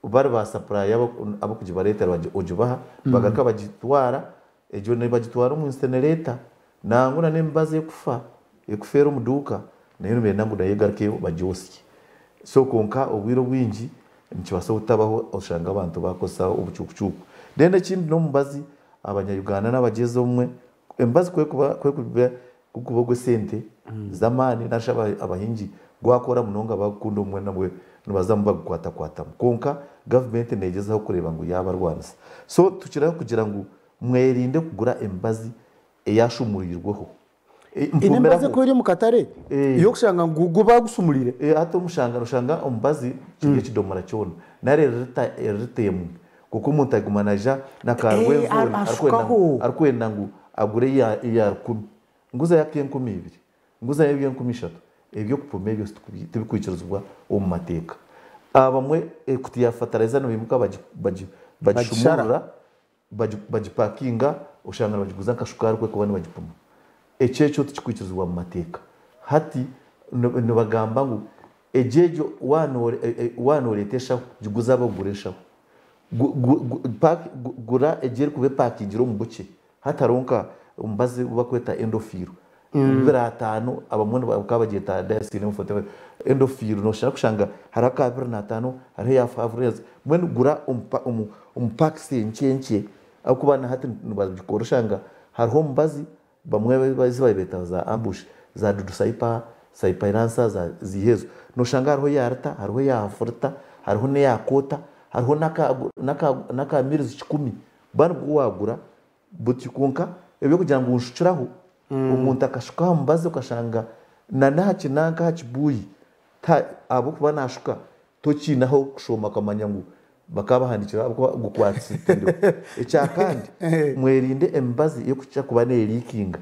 bari ba supplier abarikugibareetera ogibaha, bagaruka bagitwara, egyo nibagitwara omu incinerator. Nangwa na n'emibazi ekufa, ekufeera omu duuka, nayo nibenda ngu nayo egarukeyo bagyosye. So kwonka obwire obwingi nikibaasa obutabaho oshanga abantu bakozesa obucuukucuuku. Then ekindi n'omubazi, abanya-Uganda n'abagyezi obumwe, emibazi ku erikuba ku erikuba gukuba ogw'esente z'amaani narishi abahingi gwakora munonga bagukunda obumwe nabwe nibazamu bagukwatakwatamu. Kwonka gavumenti neegyezaho kureeba ngu yaabarwanisa. So tukiraho kugira ngu mwerinde kugura emibazi eyashumuriirweho. Eine emibazi ekuba eri omu katare ey'okushanga ngu gwo bagushumuriire. Hati omushanga noshanga omubazi kiri ekidomora kyona nari erita emwe kwonka omuntu aguma naija na ka Rwenzori arikwenda ngu agure eya rukumi nguzayo ak'enkumi ibiri nguzayo eby'enkumi ishatu eby'okupima ebyo tibikwikirizibwa omu mateeka. Abamwe ekutiya ya fataraiza nibaimuka bagishumurura Bagipakinga oshanga nibagiguza nka shukaari ku erikuba nibagipima. Ekyo ekyo tikikwikirizibwa mu mateeka. Hati nibagamba ngu egyo egyo waaba nooreeta enshaho, giguze abakugura enshaho. Gura egyo erikuba epakingire omu bukye hatariho nka omubazi ogu barikweta endofiiro. Bibiri ataano abamwe bakaba bagyeta diacin Endofiiro noshusha kushanga hariho aka bibiri n'ataano hariho eya five Mbwenu gura omu pakisi enkye nkye ahabw'okuba na hati nibagikora oshanga hariho omubazi bamwe ezi babeeta za ambush za dudu saipa, saipayiransa ziiha ezo. Noshanga hariho eya rita, hariho eya hafu rita, hariho n'eya koota, hariho n'aka mirizi kikumi. Ba nibwo waagura Buti kwonka eby'okugira ngu nshukiraho, omuntu akashuka aha mubazi okashanga na n'aha kinanka aha kibuuyi ta ahabw'okuba naashuka tokiine ah'okushoma okamanya ngu bakaba bahandiikire ahabw'okuba gukwatise tindiho. Ekya kandi mwerinde emibazi ey'okukira kuba neeriikinga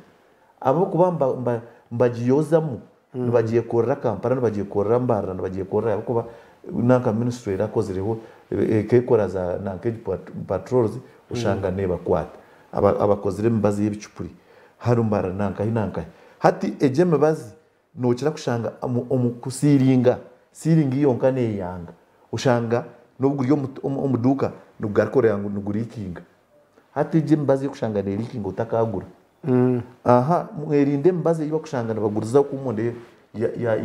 ahabw'okuba nibagiyozamu nibagyekorera Kampala nibagyekorera Mbarara nibagyekorera ahabw'okuba nanka minisitule erakozireho ekekora za nanka egi patrols oshanga nebakwata abakozire emibazi y'ebicupuri hanu Mbarara nankahi nankahi. Hati egi emibazi nokira kushanga omu kusiiringa, siiringi yonka neyanga oshanga nobu guri omu duuka nigugaruka oreeba ngu niguriikinga. Hati egi emibazi ey'okushanga neriikinga otakagura. Aha, mwerinde emibazi ei bakushanga nibaguriza okwo omunda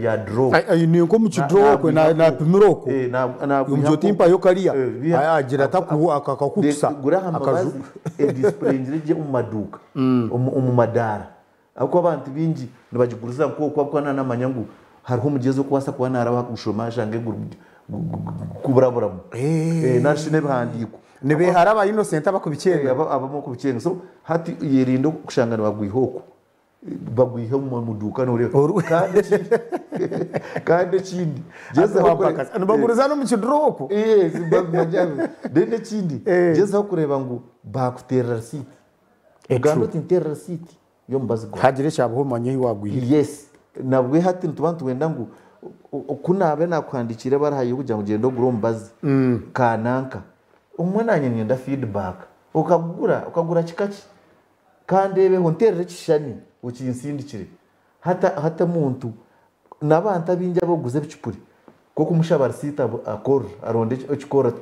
ya draw. Aine nk'omu kidraw okwe napimira okwo. Omugira oti mpayo kariya agira ati akakutusa. Gura aha mibazi edisipureyingire gye omu maduuka, omu madaara. Ahabw'okuba abantu baingi nibagiguriza nk'okwo ahabw'okuba naaba naamanya ngu hariho omugyezi orikubaasa kuba naaraba akagushoma ashange gurikuburaburamu. Nari shi n'ebihandiiko. Nibeehara aba innocent abakubikyenga. Abamwe bakubikyenga. So hati yerinde kushanga nibagwiha okwo. Bagwiha omu duuka nooreeba. Kandi ekindi, gyezaho kureeba. Nibaguriza n'omu kidraw okwo. Then ekindi, gyezaho kureeba ngu baakuteerera risiiti. Ogambe oti nteerera risiiti y'omubazi gwawe. Haagira ekyabaho omanye ahi waagwihire. Yes. Nabwe hati nituba nitwenda ngu ku naabe naakuhandiikiire ebaruha y'okugira ngu gyenda ogure omubazi kananka, obumwe naanye niinyenda feedback. Okagugura, okagura kika ki? Ka ndeebeho, nteerere ekishushani okinsindikire. Hati hati omuntu, n'abantu abaingi abarikuguza ebicupuri, nk'okumushaba risiiti akorora, aronda ekikora ati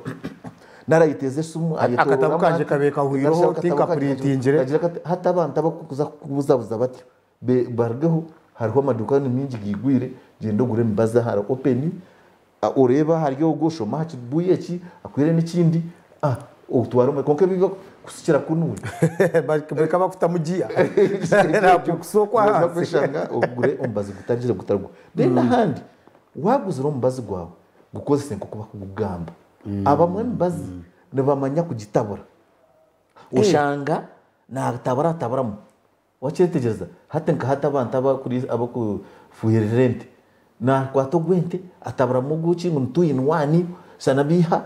nari ayeteeza esimu Akatabo ayetooroora kangye ati kabaire kahwireho tinkapuritingiire. Agira ati hati abantu abarikuza kukubuzabuza batyo barugeho, hariho amaduuka ni maingi gaigwire, gyenda ogure emibazi ahari open, oreebe ahari ogu oshome aha kibuuyi eki, akwire n'ekindi, otware omu kwonka ebi kusikira kunu Bareka bakutamu giya nakukusa okwo Nooza ahansi. kweshanga ogure omubazi gutagire gutari gwo. Then ahandi waaguzire omubazi gwawe gukozese nk'oku barikugugamba. Abamwe emibazi nibamanya kugitabura. Oshanga naatabura ataburamu. Wakyetegyereza? Hati nka hati abantu abarikufuhirira ente, nakwata ogw'ente ataburamu ogw'oki ngu ni two in one, shana abiiha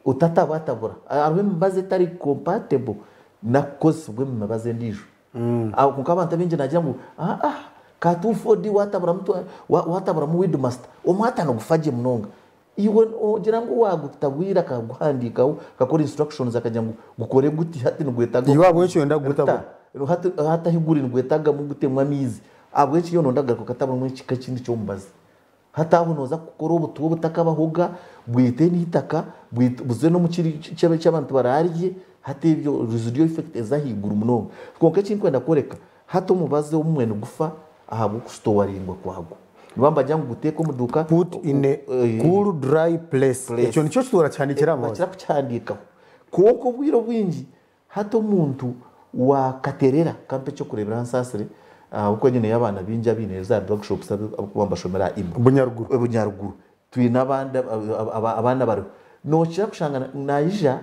otatabatabura. Hariho emibazi etari compatible nakukozesibwa omu mibazi endiijo. Kwonka abantu abaingi naagira ngu aa ka 2,4-D wataburamu weedmaster, omwata nigufa gye munonga. Iwe ogira ngu owaagutabwire akaguhandiikaho akakora instructions akagira ngu gukore guti hati nigwetaaga Iwe ahabw'enki oyenda kugutabura? Hati hati ahi guri nigwetaagamu gutemu amaizi. Ahabw'enki iwe noyenda kugaruka okataburamu ekika ekindi ky'omubazi? Hati aho nooza kukora obutwa obutakabahoga, bwite n'eitaka, buze n'omu kiri abantu baraarye, hati ebyo residual effect eza ahaiguru munonga. Kwonka eki ndikwenda kworeka, hati omubazi obumwe nigufa ahabw'okusitowaringwa kwagwo. Niba nibagira ngu guteeke omu duuka. Put in a cool dry place. Ekyo nikyo kituura kihandiikire aha mubazi. Bakira kukihandiikaho. Kwonka obwire obwingi hati omuntu wa Katerera, kampe ekyokureeberaho ansaasire, ahabw'okuba nyineyo abaana baingi abaine za drug shops abarikuba nibashomera aha Ibbo. Bunyaruguru. Bunyaruguru. Twine abandi abaana bariho. Nookira kushanga naija,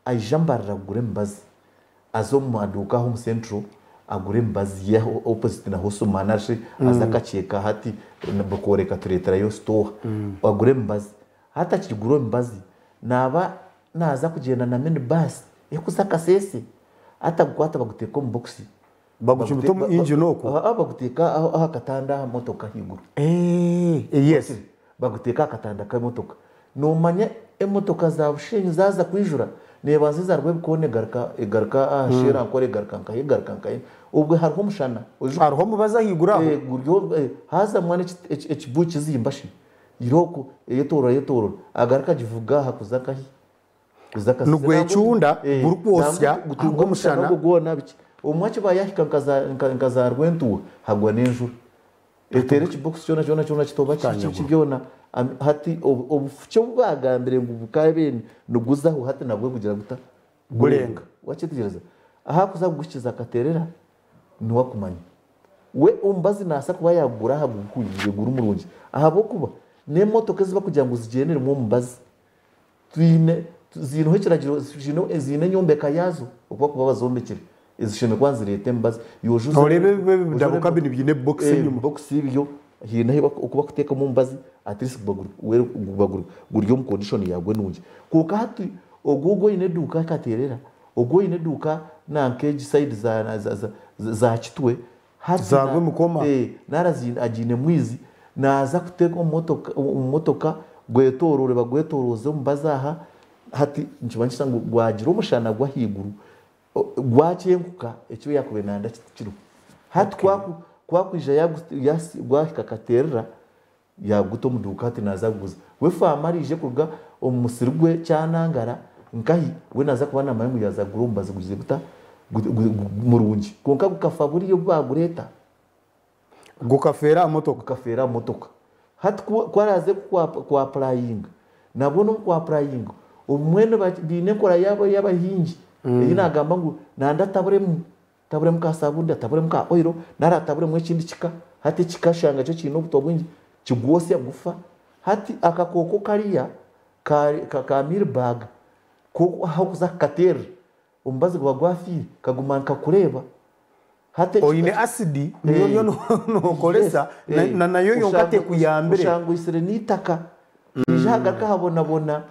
aija Mbarara kugura emibazi. Aze omu maduuka aho omu Central agure emibazi ye opposite na Hosoma narishi aze akakyeka hati bakworeka tureeterayo store agure emibazi. Hati akigura emibazi naaba naaza kugyenda na mini bus erikuza Kasese hati agukwata baguteeka omu bokisi. Bagucumita omu engine okwo? Baguteeka aha katanda aha motoka ahaiguru. Yes. Baguteeka aha katanda k'emotoka. Noomanya emotoka za Bushenyi zaaza kwijura, neebanza eza Rwebikoona egaruka egaruka aha Sheerankore egaruka nkahi egaruka nkahi. Obwe hariho omushana. Oijuka? Hariho omubazi ahaiguru aho? Guriho haza mbwenu ekibuyu kizimba shi, irooko eyetoorora eyetoorora. Agaruka agivuga aha kuza nkahi? Kuza Kasese. Nigwecunda gurikwosya Gutunga omushana ahabw'omushana. ogwo gwona biki. Obumwe akiba yaahika nka za Rwentuura hagwa n'enjura. Eteera ekibokisi kyona kyona kyona kitoba ki ki byona hati obufuki obu baagambire ngu bukaabaire niguzaho hati nabwo gugira guta? Gurenga. Wakyetegyereza? Ahu arikuza kuguhikiza akateerera niwe akumanya. We omubazi naasa kuba yaagugura aha guhuriire guri murungi ahabw'okuba n'emotoka ezi barikugira ngu zigyende erimu omubazi twine ziineho ekiragiro ziine enyombeka yaazo oku barikuba bazombekire. Ezishemereire kuba nizireeta emibazi. Nooreeba ebidabuka binu biine ebibokisi enyima. Ebibokisi byo haine oku barikuteekamu omubazi at least guba guri omu condition yaagwo nungi. Kwonka hati ogwo ogwo oine eduuka akateerera, ogwo oine eduuka nanka egi side za Kitwe, hati Za Rwemikoma. nari agiine Mwizi, naaza kuteeka omu motoka gwetooroore bagwetoorooze omubazi aha, hati nikiba nikishusha ngu gwagira omushana gw'ahaiguru Gwakyenkuka eki yaakubaire naayenda tikiriho. Hati ku akwija gwahika akateerera, yaaguta omu duuka hati naaza kuguza. We faama araije kuruga omu musiri gwe kyanangara nkahi, we naaza kuba naamanya ngu yaaza kugura omubazi gugizire guta? Murungi. Kwonka gukafa buriya obu baagureeta. Gukafeera aha motoka. Gukafeera aha motoka. Hati ku araaze ku apurayinga, nabwo n'omu ku apurayinga, obumwe baine enkora yaabo ey'abahingi ei naagamba ngu nanda ataburemu, ataburemu ka sabuuni, ataburemu ka oyiro, nari ataburemu ekindi kika. Hati ekika oshanga kyo kiine obutwa bwingi, kigwosya gufa. Hati akakooko kariya ka mealbug ko ahu orikuza kukateerera, Omubazi guba gwafiire kaguma nikakureeba. Hati eki Oine asidi niyo oriyo nokoresa na nayo yonka tekuyambire. Oshanga oitsire n'eitaka. Haija hagaruka habonabona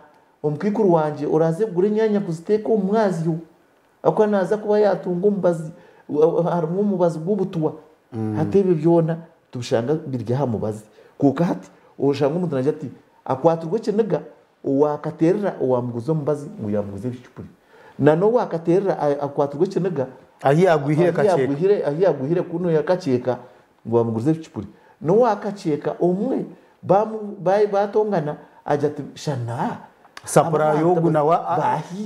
omukaikuru wangye oraaze kugura enyaanya kuziteeka omu mwazyo ahabw'okuba naaza kuba yaatunga omubazi harimu omubazi gw'obutwa. Hati ebyo byona tubishanga biri aha mubazi. Kwonka hati oshanga omuntu naagira ati akwatirwe ekiniga Owaakateerera owaamuguza omubazi ngu yaamuguza ebicupuri. Na n'owaakateerera akwatirwe ekiniga Ahi yaagwihire kakyeka. Ahi yaagwihire kunu kakyeka ngu bamugurize ebicupuri. N'owaakakyeka omwe baatongana agira ati shana Sapuraaya ogu nawe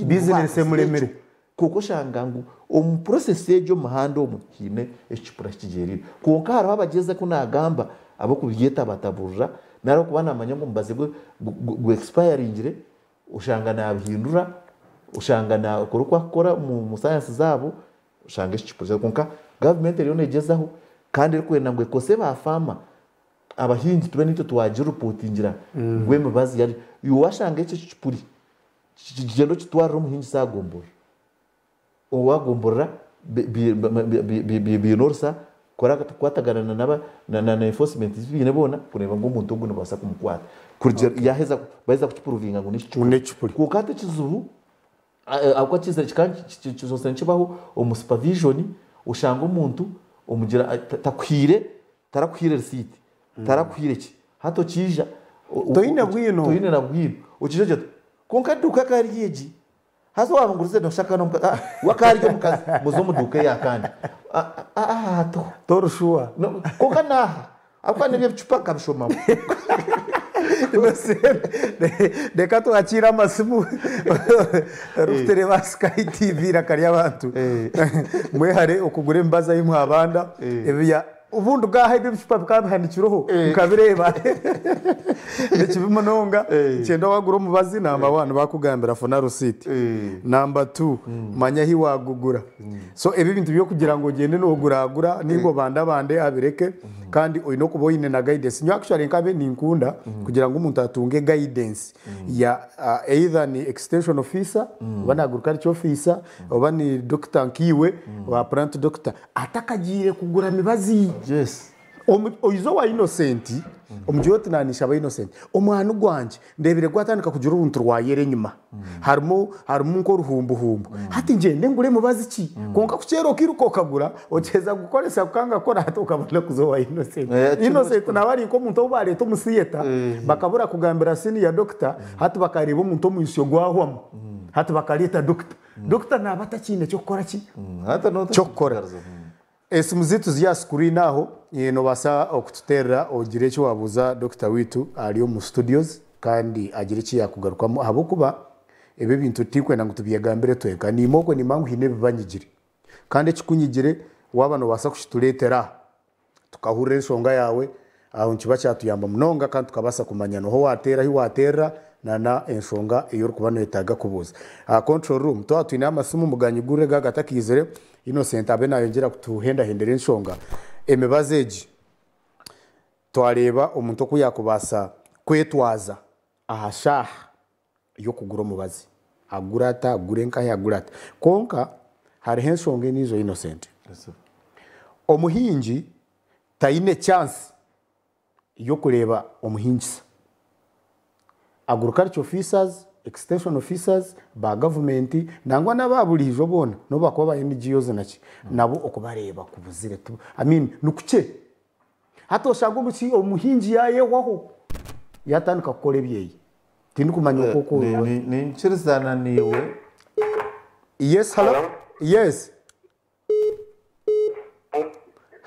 bizinesi emuremire. Kwonka oshanga ngu omu process egyo omu muhanda omwe haine ekicupuri ahi kigyereire. Kwonka hariho abagyeza ku naagamba ab'okubyeta bataburira nari okuba naamanya ngu omubazi gwe gu expiringire oshanga naabihindura, oshanga naakora oku arikukora omu science zaabo oshanga ekicupuri kwonka gavumenti eriyo neegyezaho kandi erikwenda ngu ekose ba farmer abahingi tube naitwe twagiripotingira ngu emibazi iwe waashanga ekyo ekicupuri Gyenda okitwarire omuhingisa aha gomborora. Owa gomborora baine orusa kukwatagana na enforcement ezi baine boona kureeba ngu omuntu ogu nibabaasa kumukwata. Kurugiirira baheza kukipuruvinga ngu n'ekicupuri. Kwonka hati ekizibu ahabw'okuba kikaba kizoosire nikibaho omu supervision, oshanga omuntu omugira takuhaire Tarakuhaire risiiti, tarakuhaire ki. Hati okiija. Toine bwino. Toine na bwino. Okiija ogira oti, kwonka eduuka akaba eri egi. Haza waaba ngu orize noshusha akaba n'omukazi. Ah, we akaba ari omukazi, muze omu duuka eya kandi. Aha hatiho. Tori shuwa. Kwonka n'aha, ahabw'okuba n'ebi ebicupa nkabishomamu. Innocent, reka twakire amasimu orikutureeba aha Sky TV eiraka ry'abantu. Mwehare okugura emibazi ahi mwabanda ebya obundi bwaha ebi ebicupa bikaba bihanikireho nkabireeba nikibi munonga. Kyenda wagura omubazi namba one bakugambira funa receipt, namba two manya ahi wagugura. So ebi ebintu by'okugira ngu ogyende noguragura ninga obandabande abireke kandi oine okuba oine na guidance. Nyowe actually nkabe ninkunda kugira ngu omuntu atunge guidance ya either ni extension officer oba ni agriculture officer oba ni doctor nkaiwe wa plant doctor atakagiire kugura mibazi. Oize owa Innocent omugire oti naanishaba Innocent omwani gwangye ndeebire gwatandika kugira oruntu rwa yero enyima harimu harimu nk'oruhumbuhumbu hati ngyende ngure mubazi ki? Kwonka ku kyeera okairuka okagura okyeza kukoresa kukanga kukora hati okabona kuza owa Innocent. Innocent naaba ari nk'omuntu ou baareeta omu theatre bakabura kugambira senior doctor hati bakareeba omuntu omwitsyo gwahwamu hati bakareeta doctor. Doctor naaba atakiine ky'okukora ki? Ky'okukora. Esimu zaitu ziri aha screen aho, nobaasa okututeerera ogire eki wabuuza Dokita waitu ari omu studios kandi agire eki yakugarukamu ahabw'okuba ebi ebintu tinkwenda ngu tubyegambire twenka. Niimwe okwe nimanya ngu haine ebibanyigire kandi ekikunyigire waaba nobaasa kukitureetera aha tukahurira enshonga yaawe aho nikiba kyatuyamba munonga kandi tukabaasa kumanya noha owateera ahi wateerera na n'enshonga ei orikuba noyetaaga kubuuza. Aha control room twaba twineho amasimu muganyigurire gaaba gatakiizire Innocent abe nayongyera kutuhendahendera enshonga. Emibazi egi twareeba omuntu oku yakubaasa kwetwaza aha shaaha y'okugura omubazi. Agure ata, agure nkahi, agure ata. Kwonka hariho enshonga endiijo Innocent. Omuhingi taine chance y'okureeba omuhingisa. Agriculture officers, extension officers ba gavumenti nangwa n'aba buriijo boona n'obu bakuba ba NGOs naki, nabo okubareeba kubuzire. I mean nikukye. Hati oshanga omuhingi yaayehwaho yaatandika kukora ebyeye. Tindikumanya oku oku. Ninkirizana naiwe. Yes, hello? Yes.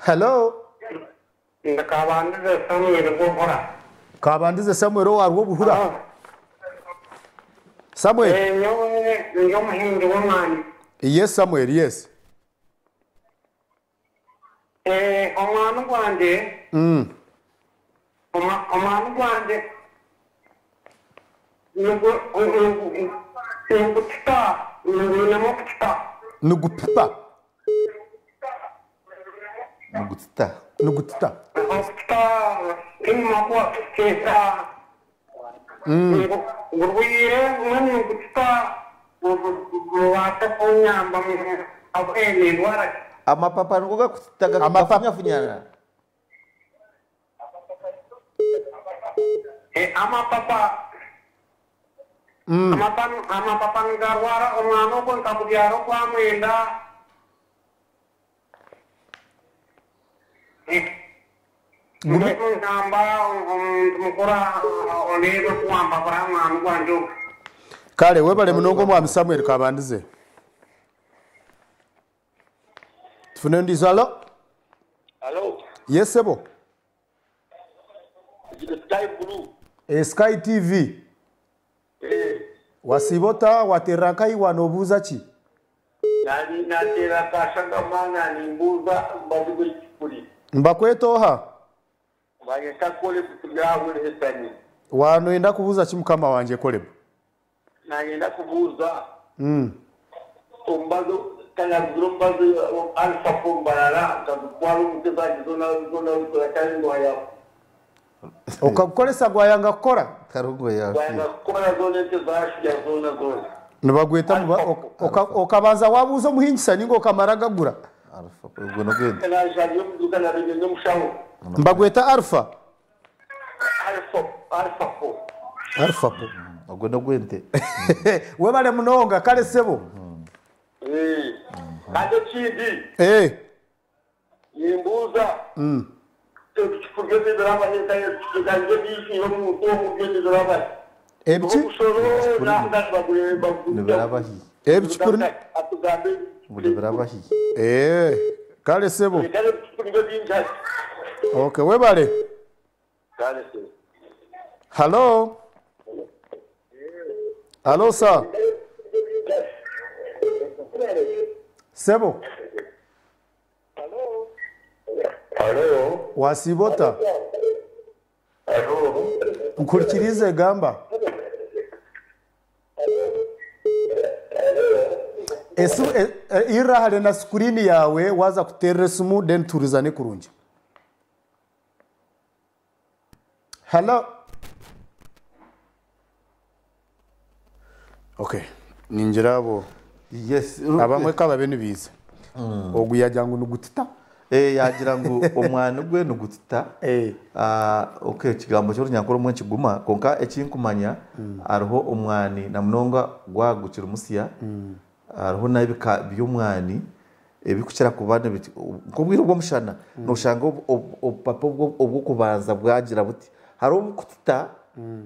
Hello? Ndi Kabandize Samuel Rwobuhura. Kabandize Samuel owa Rwobuhura. Samuel. Eh, nyowe ndi omuhingi w'omwani. Yes Samuel, yes. Eh, omwani gwangye. Omwani gwangye nigutita, gwinemu okutita. Nigupipa. Nigutita. Nigutita. Okutita enyima ku wakuteeka gurwaire mbwenu nigutita mubaase kunyamba nindwara ki? Amapapa nigo gakutita gafunyafunyana? Amapapa amapapa nigarwara omwana ogwo nkamubyara okwamwenda. Mbwenu ngamba omuntu mukuru ondeebe oku wampabura aha mwana gwangye ogu. Kare webare munonga omwami Samuel Kabandize. Tufune ondiijo alo. Alo. Yes sebo. Sky Blue. Eh, Sky TV. Eh. Wasiiba ota? Wateerera nkahi? Waanobuuza ki? Nateera Kashagama nanimbuuza omubazi gw'ekicupuri. Nibakweta oha? Banyeta Kolebu turi aha Bwerehesani. Waanoyenda kubuuza ki mukama wangye Kolebu? Nanyenda kubuuza omubazi kanaguzire omubazi Alpha Pro Mbarara nkagutwara omu nte zangye zoona zoona turakyari ngwaya. Okagukoresa gwayanga kukora? Gwayanga kukora zoona ente zashya zoona zoona. Nibagweta okabanza wabuuza omuhingisa ninga okamara gagura? Nashangira omu duuka nareebire n'omushaho. Nibagweta Alpha? Alpha Alpha Pro. Alpha Pro. Ogwo n'ogw'ente. Webare munonga kare sebo. Kandi ekindi. Nimbuuza ebicupuri byo nibirabahi nka ebyijwire omuntu omu byo nibirabahi? Ebiki? Omushoro Nibirabahi. Ebicupuri atugambe. Ngu nibirabahi. Eh, kare sebo. Kare ebicupuri byo bingi hati. Okay, webare. Kare sebo. Halo. Halo sir. Sebo. Wasiiba ota? Nkuhurikiriize gamba. Esimu e- e- irira hare na sikuriini yaawe waaza kuteerera esimu then tuhurizane kurungi. Hello. Okay. Ningira abo. Yes. Abamwe ka babe nibiiza. Ogu yagira ngu nigutita. Eh, yagira ngu omwani gwe nigutita. Ah, okay, ekigambo ky'orunyankore obumwe nikiguma kwonka ekinkumanya hariho omwani na munonga gwaba gukiri musya hariho n'ebika by'omwani ebikukira kuba nk'obwire bw'omushana noshanga obupapa obw'okubanza bwagira buti hariho obukutita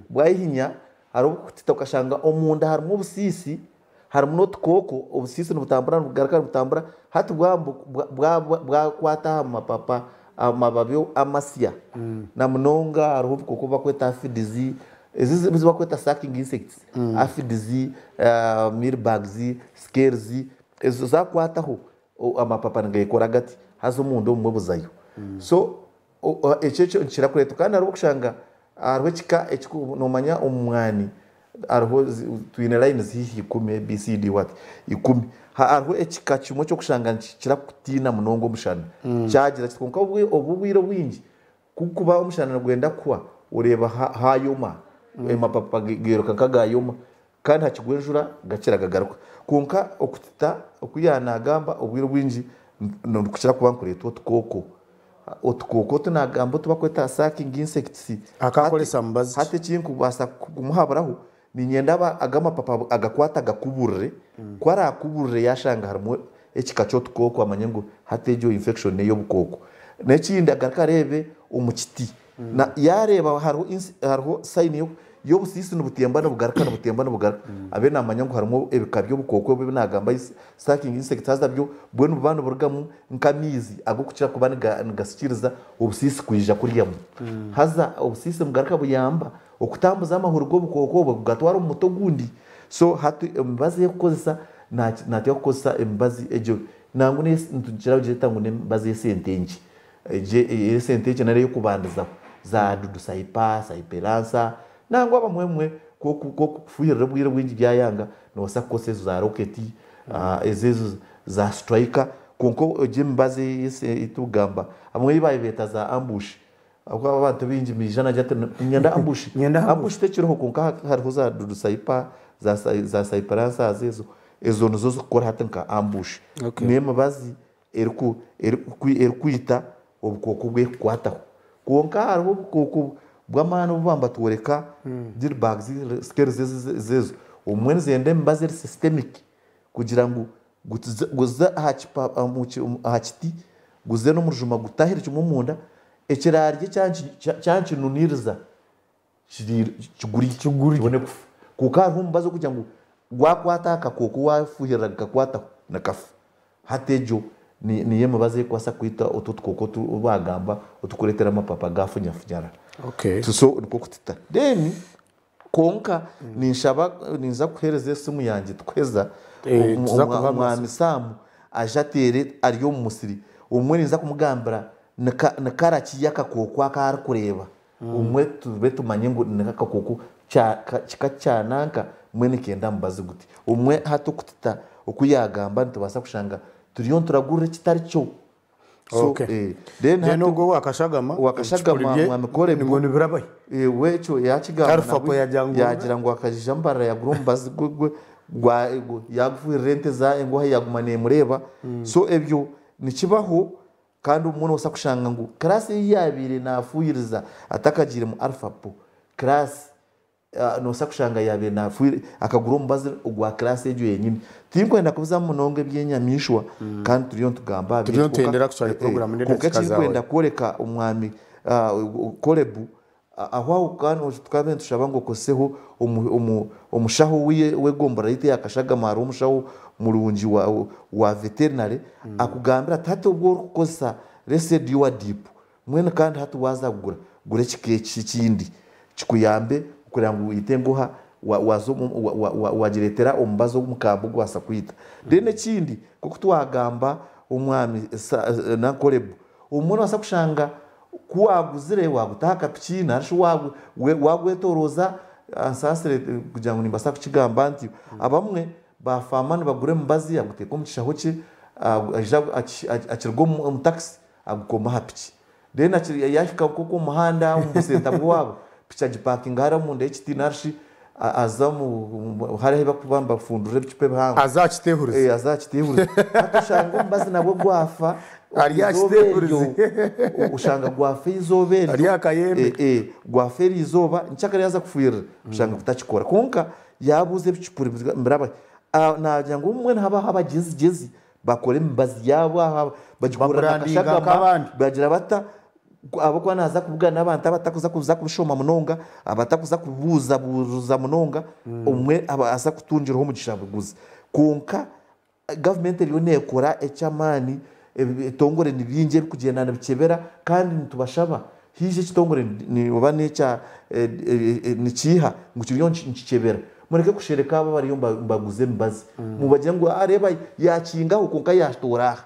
bwayihinya hariho obukutita okashanga omunda harimu obusiisi harimu n'otukooko obusiisi nibutambura nibugaruka nibutambura hati bwakwata aha mapapa amababi amasya na munonga hariho obukooko obu bakweta aphids ezi ezi bakweta sucking insects aphids, mealybugs, scales ezo zakwataho amapapa nigekora gati haza omunda obumwe buzayo so ekyo ekyo nikikira kureetwa kandi hariho okushanga hariho ekika nomanya omu mwani hariho twine lines haihi ikumi ABCD what ikumi hariho ekika kimwe ekyokushanga nikikira kutiina munonga omushana kyagira kiti kwonka obu obwire obwingi Ku kuba omushana nigwenda kuhwa oreeba haayoma, amapapa gairuka nk'agaayoma kandi hakigwa enjura gakira gagaruka. Kwonka okutita oku yaanaagamba obwire obwingi nikukira kuba nikureetwa otukooko. Otukooko otu naagamba otu barikweta sucking insects. Akaakoresa mubazi ki? Hati eki nkubaasa kumuhaburaho, niinyenda ago amapapa agakwate agakuburire, ku araakuburire yaashanga harimu ekika ky'otukooko amanye ngu hati egyo infection n'ey'obukooko. N'ekindi agaruke areebe omu kiti, na yaareeba hariho hariho sign y'obusiisi nibutemba nibugaruka nibutemba nibugaruka, abe naamanya ngu harimu ebika by'obukooko ebi naagamba sucking insects haza byo mbwenu nibuba niburugamu nk'amaizi ag'okukira kuba nigasikiriza obusiisi kwija kuryamu. Haza obusiisi nibugaruka buyamba okutambuza amahuri g'obukooko obwo kugatwara omu muti ogundi. So hati emibazi ey'okukozesa Nateekwa kukozesa emibazi egyo nangwa nitukira kugyeta ngu n'emibazi y'esente nkye. Egyo ey'esente nkye nari ey'okubandizaho za dudu sayipa, sayiperansa nangwa abamwe obumwe ku orikufuhirira obwire bwingi byayanga noobaasa kukozesa ezo za roketi, ezo ezo za siturayika kwonka egyo emibazi ei turikugamba abamwe ei baabeeta za ambushi. Ahabw'okuba abantu baingi nibaija naagira ati, Niinyenda ambushi. Ambushi tekiriho kwonka hariho za dudu saipa, za saiparansaazi ezo, ezo nizo zirikukora hati nka ambushi. N'emibazi erikwita obukooko obwerikukwataho. Kwonka hariho obukooko bw'amaani obu baba nibatworeka dillbugs, scales ezo, obumwe nizenda emibazi eri systemic kugira ngu guze aha kiti, guze n'omurujuma gutahire kimwe omunda, ekiraarye kyankinuniriza kigurye kibone kufa. Kwonka hariho omubazi ogurikugira ngu gwakwata aha kakooko waafuhirira gakakwataho nikafa. Hati egyo niyo emibazi erikubaasa kwita otwo otukooko otu baagamba oturikureetera amapapa gaafunyafunyara. So nikwo kutita. Then Kwonka ninshaba ninza kukuheereza esimu yangye tukuheza Tuza kuha Omwami Sam aje ateere ari omu musiri. Obumwe ninza kumugambira ni kara ki y'akakooko aku arikureeba. Obumwe tube tumanye ngu ni akakooko kika kya nanka mbwenu nikenda mubazi guti. Obumwe hati okutita oku yaagamba nitubaasa kushanga turiyo nituragurira ekitari kyo. So, Okay. eh, then Then hati ogwo owakashagama owakashagama ebicupuri bye Mwami Caleb, ngu nibirabahi? eh, we ekyo yakigamba Alpha nabwe po yagira ngu yagira ngu akajija mbarara yagura omubazi gwe gwe gwa yagufuhirira ente za engoha yaguma nemureeba so ebyo nikibaho kandi obumwe nobaasa kushanga ngu class ei yabaire nafuhiriza atakagiire mu Alpha po class Noobaasa kushanga yaabaire naafiire akagura omubazi ogwa kiraasi egyo yenyini. Tinkwenda kubizamu munonga eby'enyamaishwa kandi turiyo nitugamba aha Turiyo byaitu kwonka nitwendera actually program kwonka n'edakiika zaawe. ekinkwenda kworeka omwami Kolebu aho aho kandi tukaba nitushaba ngu okozeseho omushaho w'egombolola yaitu eya Kashagama hariho omushaho murungi wa veterinary akugambire ati hati obu orikukozesa Reseduwa Dip Mbwenu kandi hati waaza kugura, gura ekika eki ekindi. Kikuyambe kureba ngu oite enguha waza wagireetera omubazi omukambwe ogubaasa kwita. Then ekindi nk'oku twagamba omwami Nankorebu, obumwe noobaasa kushanga ku waaguzire waaguta aha kapiki nari shi waagwetorooza, nsaasire kugira ngu nimbaasa kukigamba ntyo, abamwe Baafaama nibagura emibazi aguteeka omu kishaho kye, aija akiruga omu takisi agukoma aha piki. Then yaahika nk'oku omu muhanda omu busenta bw'owaabo, piki agipakinga hariya omunda y'ekiti nari shi aza hariya ahu barikuba nibafundurira ebicupa ebihango. Aza aha kiteehurizo. Aza aha kiteehurizo. Hati oshanga omubazi nabwo gwafa Ari aha eizooba eryo, kiteehurizo. oshanga gwafa eizooba eryo. Ari aha kayembe. Gwafa eryo izooba, nkyakare yaaza kufuhirira oshanga gutakikora. Kwonka Yaabuuza ebicupuri nibiraba hi? Naagira ngu obumwe nihabaho abagyezigyezi bakora emibazi yaabo aha bagikora na Baburandinga kashagama nk'abandi. bagira bata ahabw'okuba naaza kubugana n'abantu abatakuza kuza kubishoma munonga, abatakuza kubuuzabuuza munonga, obumwe abaasa kutungiraho omugisha abiguze. Kwonka Gavumenti eriyo neekora eky'amaani, ebitongore ni bingi ebirikugyenda nibikyebera kandi nitubashaba haija ekitongore oba n'ekya nikiiha ngu kiriyo nikikyebera mureke kushereka abo abariyo nibaguza emibazi mubagire ngu reeba yaakingaho kwonka yaatoora aha.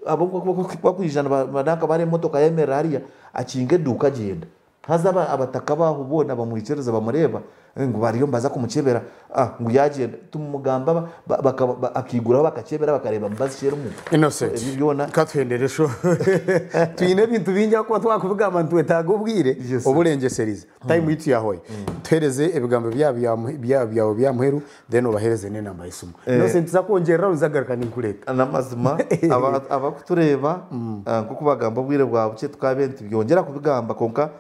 Abo ku barikwija nanka bareeba emotoka yemerera hariya akinga eduuka agyenda. Haza abataka baaho boona bamwikiriza bamureeba ngu bariyo nibaza kumukyebera ngu yaagyenda tumugamba akaiguraho bakakyebera bakareeba mibazi ki erimu. Innocent, Ebyo byona. Ka tuhendere sho. Twine ebintu bingi ahakuba twakubigamba nitwetaaga obwire Yes, sir. oburengyeserize. Time yitu yahwayo. Tuhereze ebigambo byawe bya muheru then obahereze n'enamba y'esimu. Innocent nza kwongyereraho nza kugaruka ninkureeta. N'amazima abarikutureeba nk'oku bagamba obwire bwa bukye tukaabaire nitubyongyera kubigamba kwonka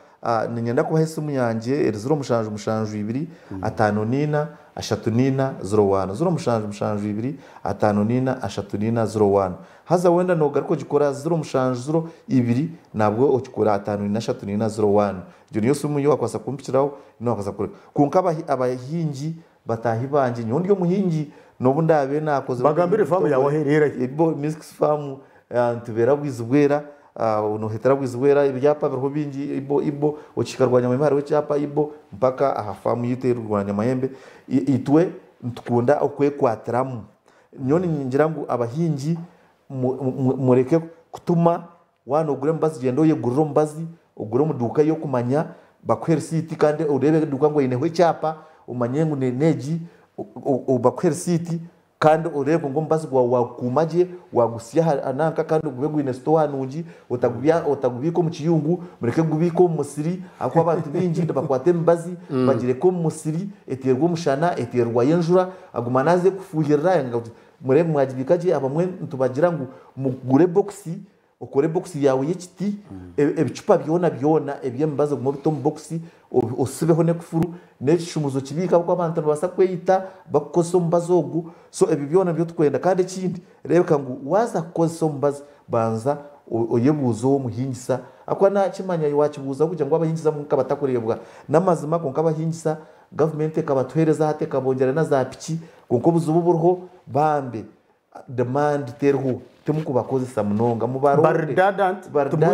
niinyenda kubaha esimu yangye eri 07 72 54 34 01, 07 72 54 34 01. Haza wenda noogaruka ogikora 07 02 nabwo okikora 54 34 01. Egyo niyo simu ei waakubaasa kumpikiraho noobaasa kureka. Kwonka abahingi Bataahi bangye, nyowe ndi omuhingi n'obu ndaabe naakozire Bagambire faamu yaawe ahu eri haihi. Ebo Mixed Farm nitubeera Bwizibwera, noohetera Bwizibwera ebyapa biriho bingi Ibo Ibo, okihika Rwanyamahembe hariho ekyapa Ibo mpaka aha faamu yaitu eri Rwanyamahembe. Itwe nitukunda okwekwatiramu. Nyowe ningira ngu abahingi mureke kutuma Waaba noogura emibazi gyenda oyegurire omubazi, ogure omu duuka ei okumanya bakuhe risiiti kandi oreebe eduuka ngu eineho ekyapa omanye ngu n'egi, bakuhe risiiti kandi oreebe ngu omubazi gwawe waagukuuma gye, waagutsya aha nanka kandi gube gwine sitooha nungi, otagubiika omu kiyungu, mureke kugubiika omu musiri ahabw'okuba abantu baingi nibakwata emibazi bagireka omu musiri eteerwa omushana, eteerwayo enjura, aguma naaza kufuuhirira. Mureebe mwagibiika gye, abamwe nitubagira ngu mugure bokisi, okore bokisi yaawe y'ekiti, ebicupa byona byona eby'emibazi ogume obite omu bokisi, osibeho n'ekufuru, n'ekishumuuzo okibiike ahabw'okuba abantu nibabaasa kweyita bakukozesa omubazi ogu. So ebyo byona nibyo turikwenda. Kandi ekindi, reebeka ngu waaza kukozesa omubazi, banza oyebuuze ow'omuhingisa ahabw'okuba naakimanya waakibuuzaho kugira ngu abahingisa abamwe nkabatakureebwa. N'amazima kwonka abahingisa gavumenti ekabatuheereza hati ekabongyera na zaapiki Kwonka obuzibu oburiho bambi demand teriho timukubakozesa munonga mubaronde. Bari redundant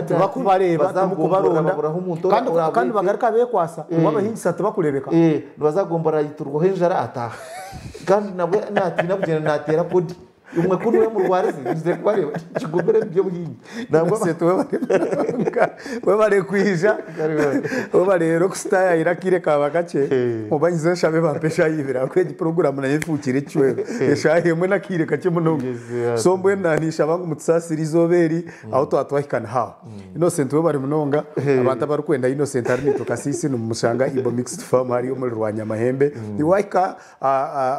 tibakubareeba timukubaronda Baburaho omuntu kandi orabeete. bagaruka bekwasa ngu abahingisa tibakurebeka. Nibaza kugombora ayitirweho enjara ataaha kandi nabwe natiina kugyenda nateera kodi imwe ku niwe murwarize nyizire kubareeba kigumire omu by'obuhingi. Nangwa Innocent webare munonga webare kwija webare rero kusitayayira akaire kaba kakye oba nyize nshabe bampe eshaaha ibiri ahabw'okuba egi puroguramu nayo efuukire ekicweka eshaaha emwe n'akaire kakye munonga so mbwenu naninshaba ngu mutusaasire eizooba eri ahu twaba twahika niho aho. Innocent webare munonga abantu abarikwenda Innocent ari naitwe Kasiisi nimumushanga Ibo Mixed Farm hariya omuri Rwanyamahembe wahika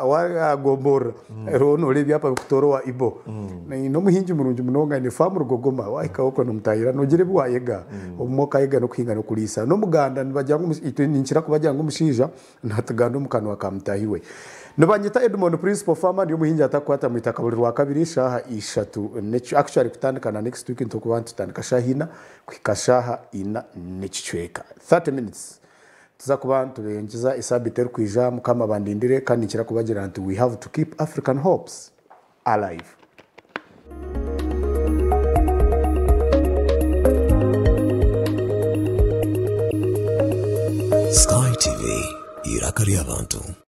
Waagomborora reero nooreeba ebyapa birikutoora owa Ibo. N'omuhingi murungi munonga aine faamu Rugogoma. Waahikaho okwo nomutaahirira noogira ebi waayega. Obumwe okayega n'okuhinga n'okuriisa. N'omuganda nibagira ngu itwe ninkira kubagira ngu omushaija naatuganda omu kanwa ka mutaahi we. Nibanyeta Edmond Principal Farmer ndi omuhingi atakukwata mu itaka buri Rwakabiri shaaha ishatu actually kutandika na next week nitukuba nitutandika shaaha ina kuhika shaaha ina n'ekicweka, 30 minutes. Tuza kuba nitubengyeza esaabiiti erikwija Mukama abandindire kandi ninkira kubagira nti we have to keep African hopes alive. Sky TV. Iraka ry'abantu.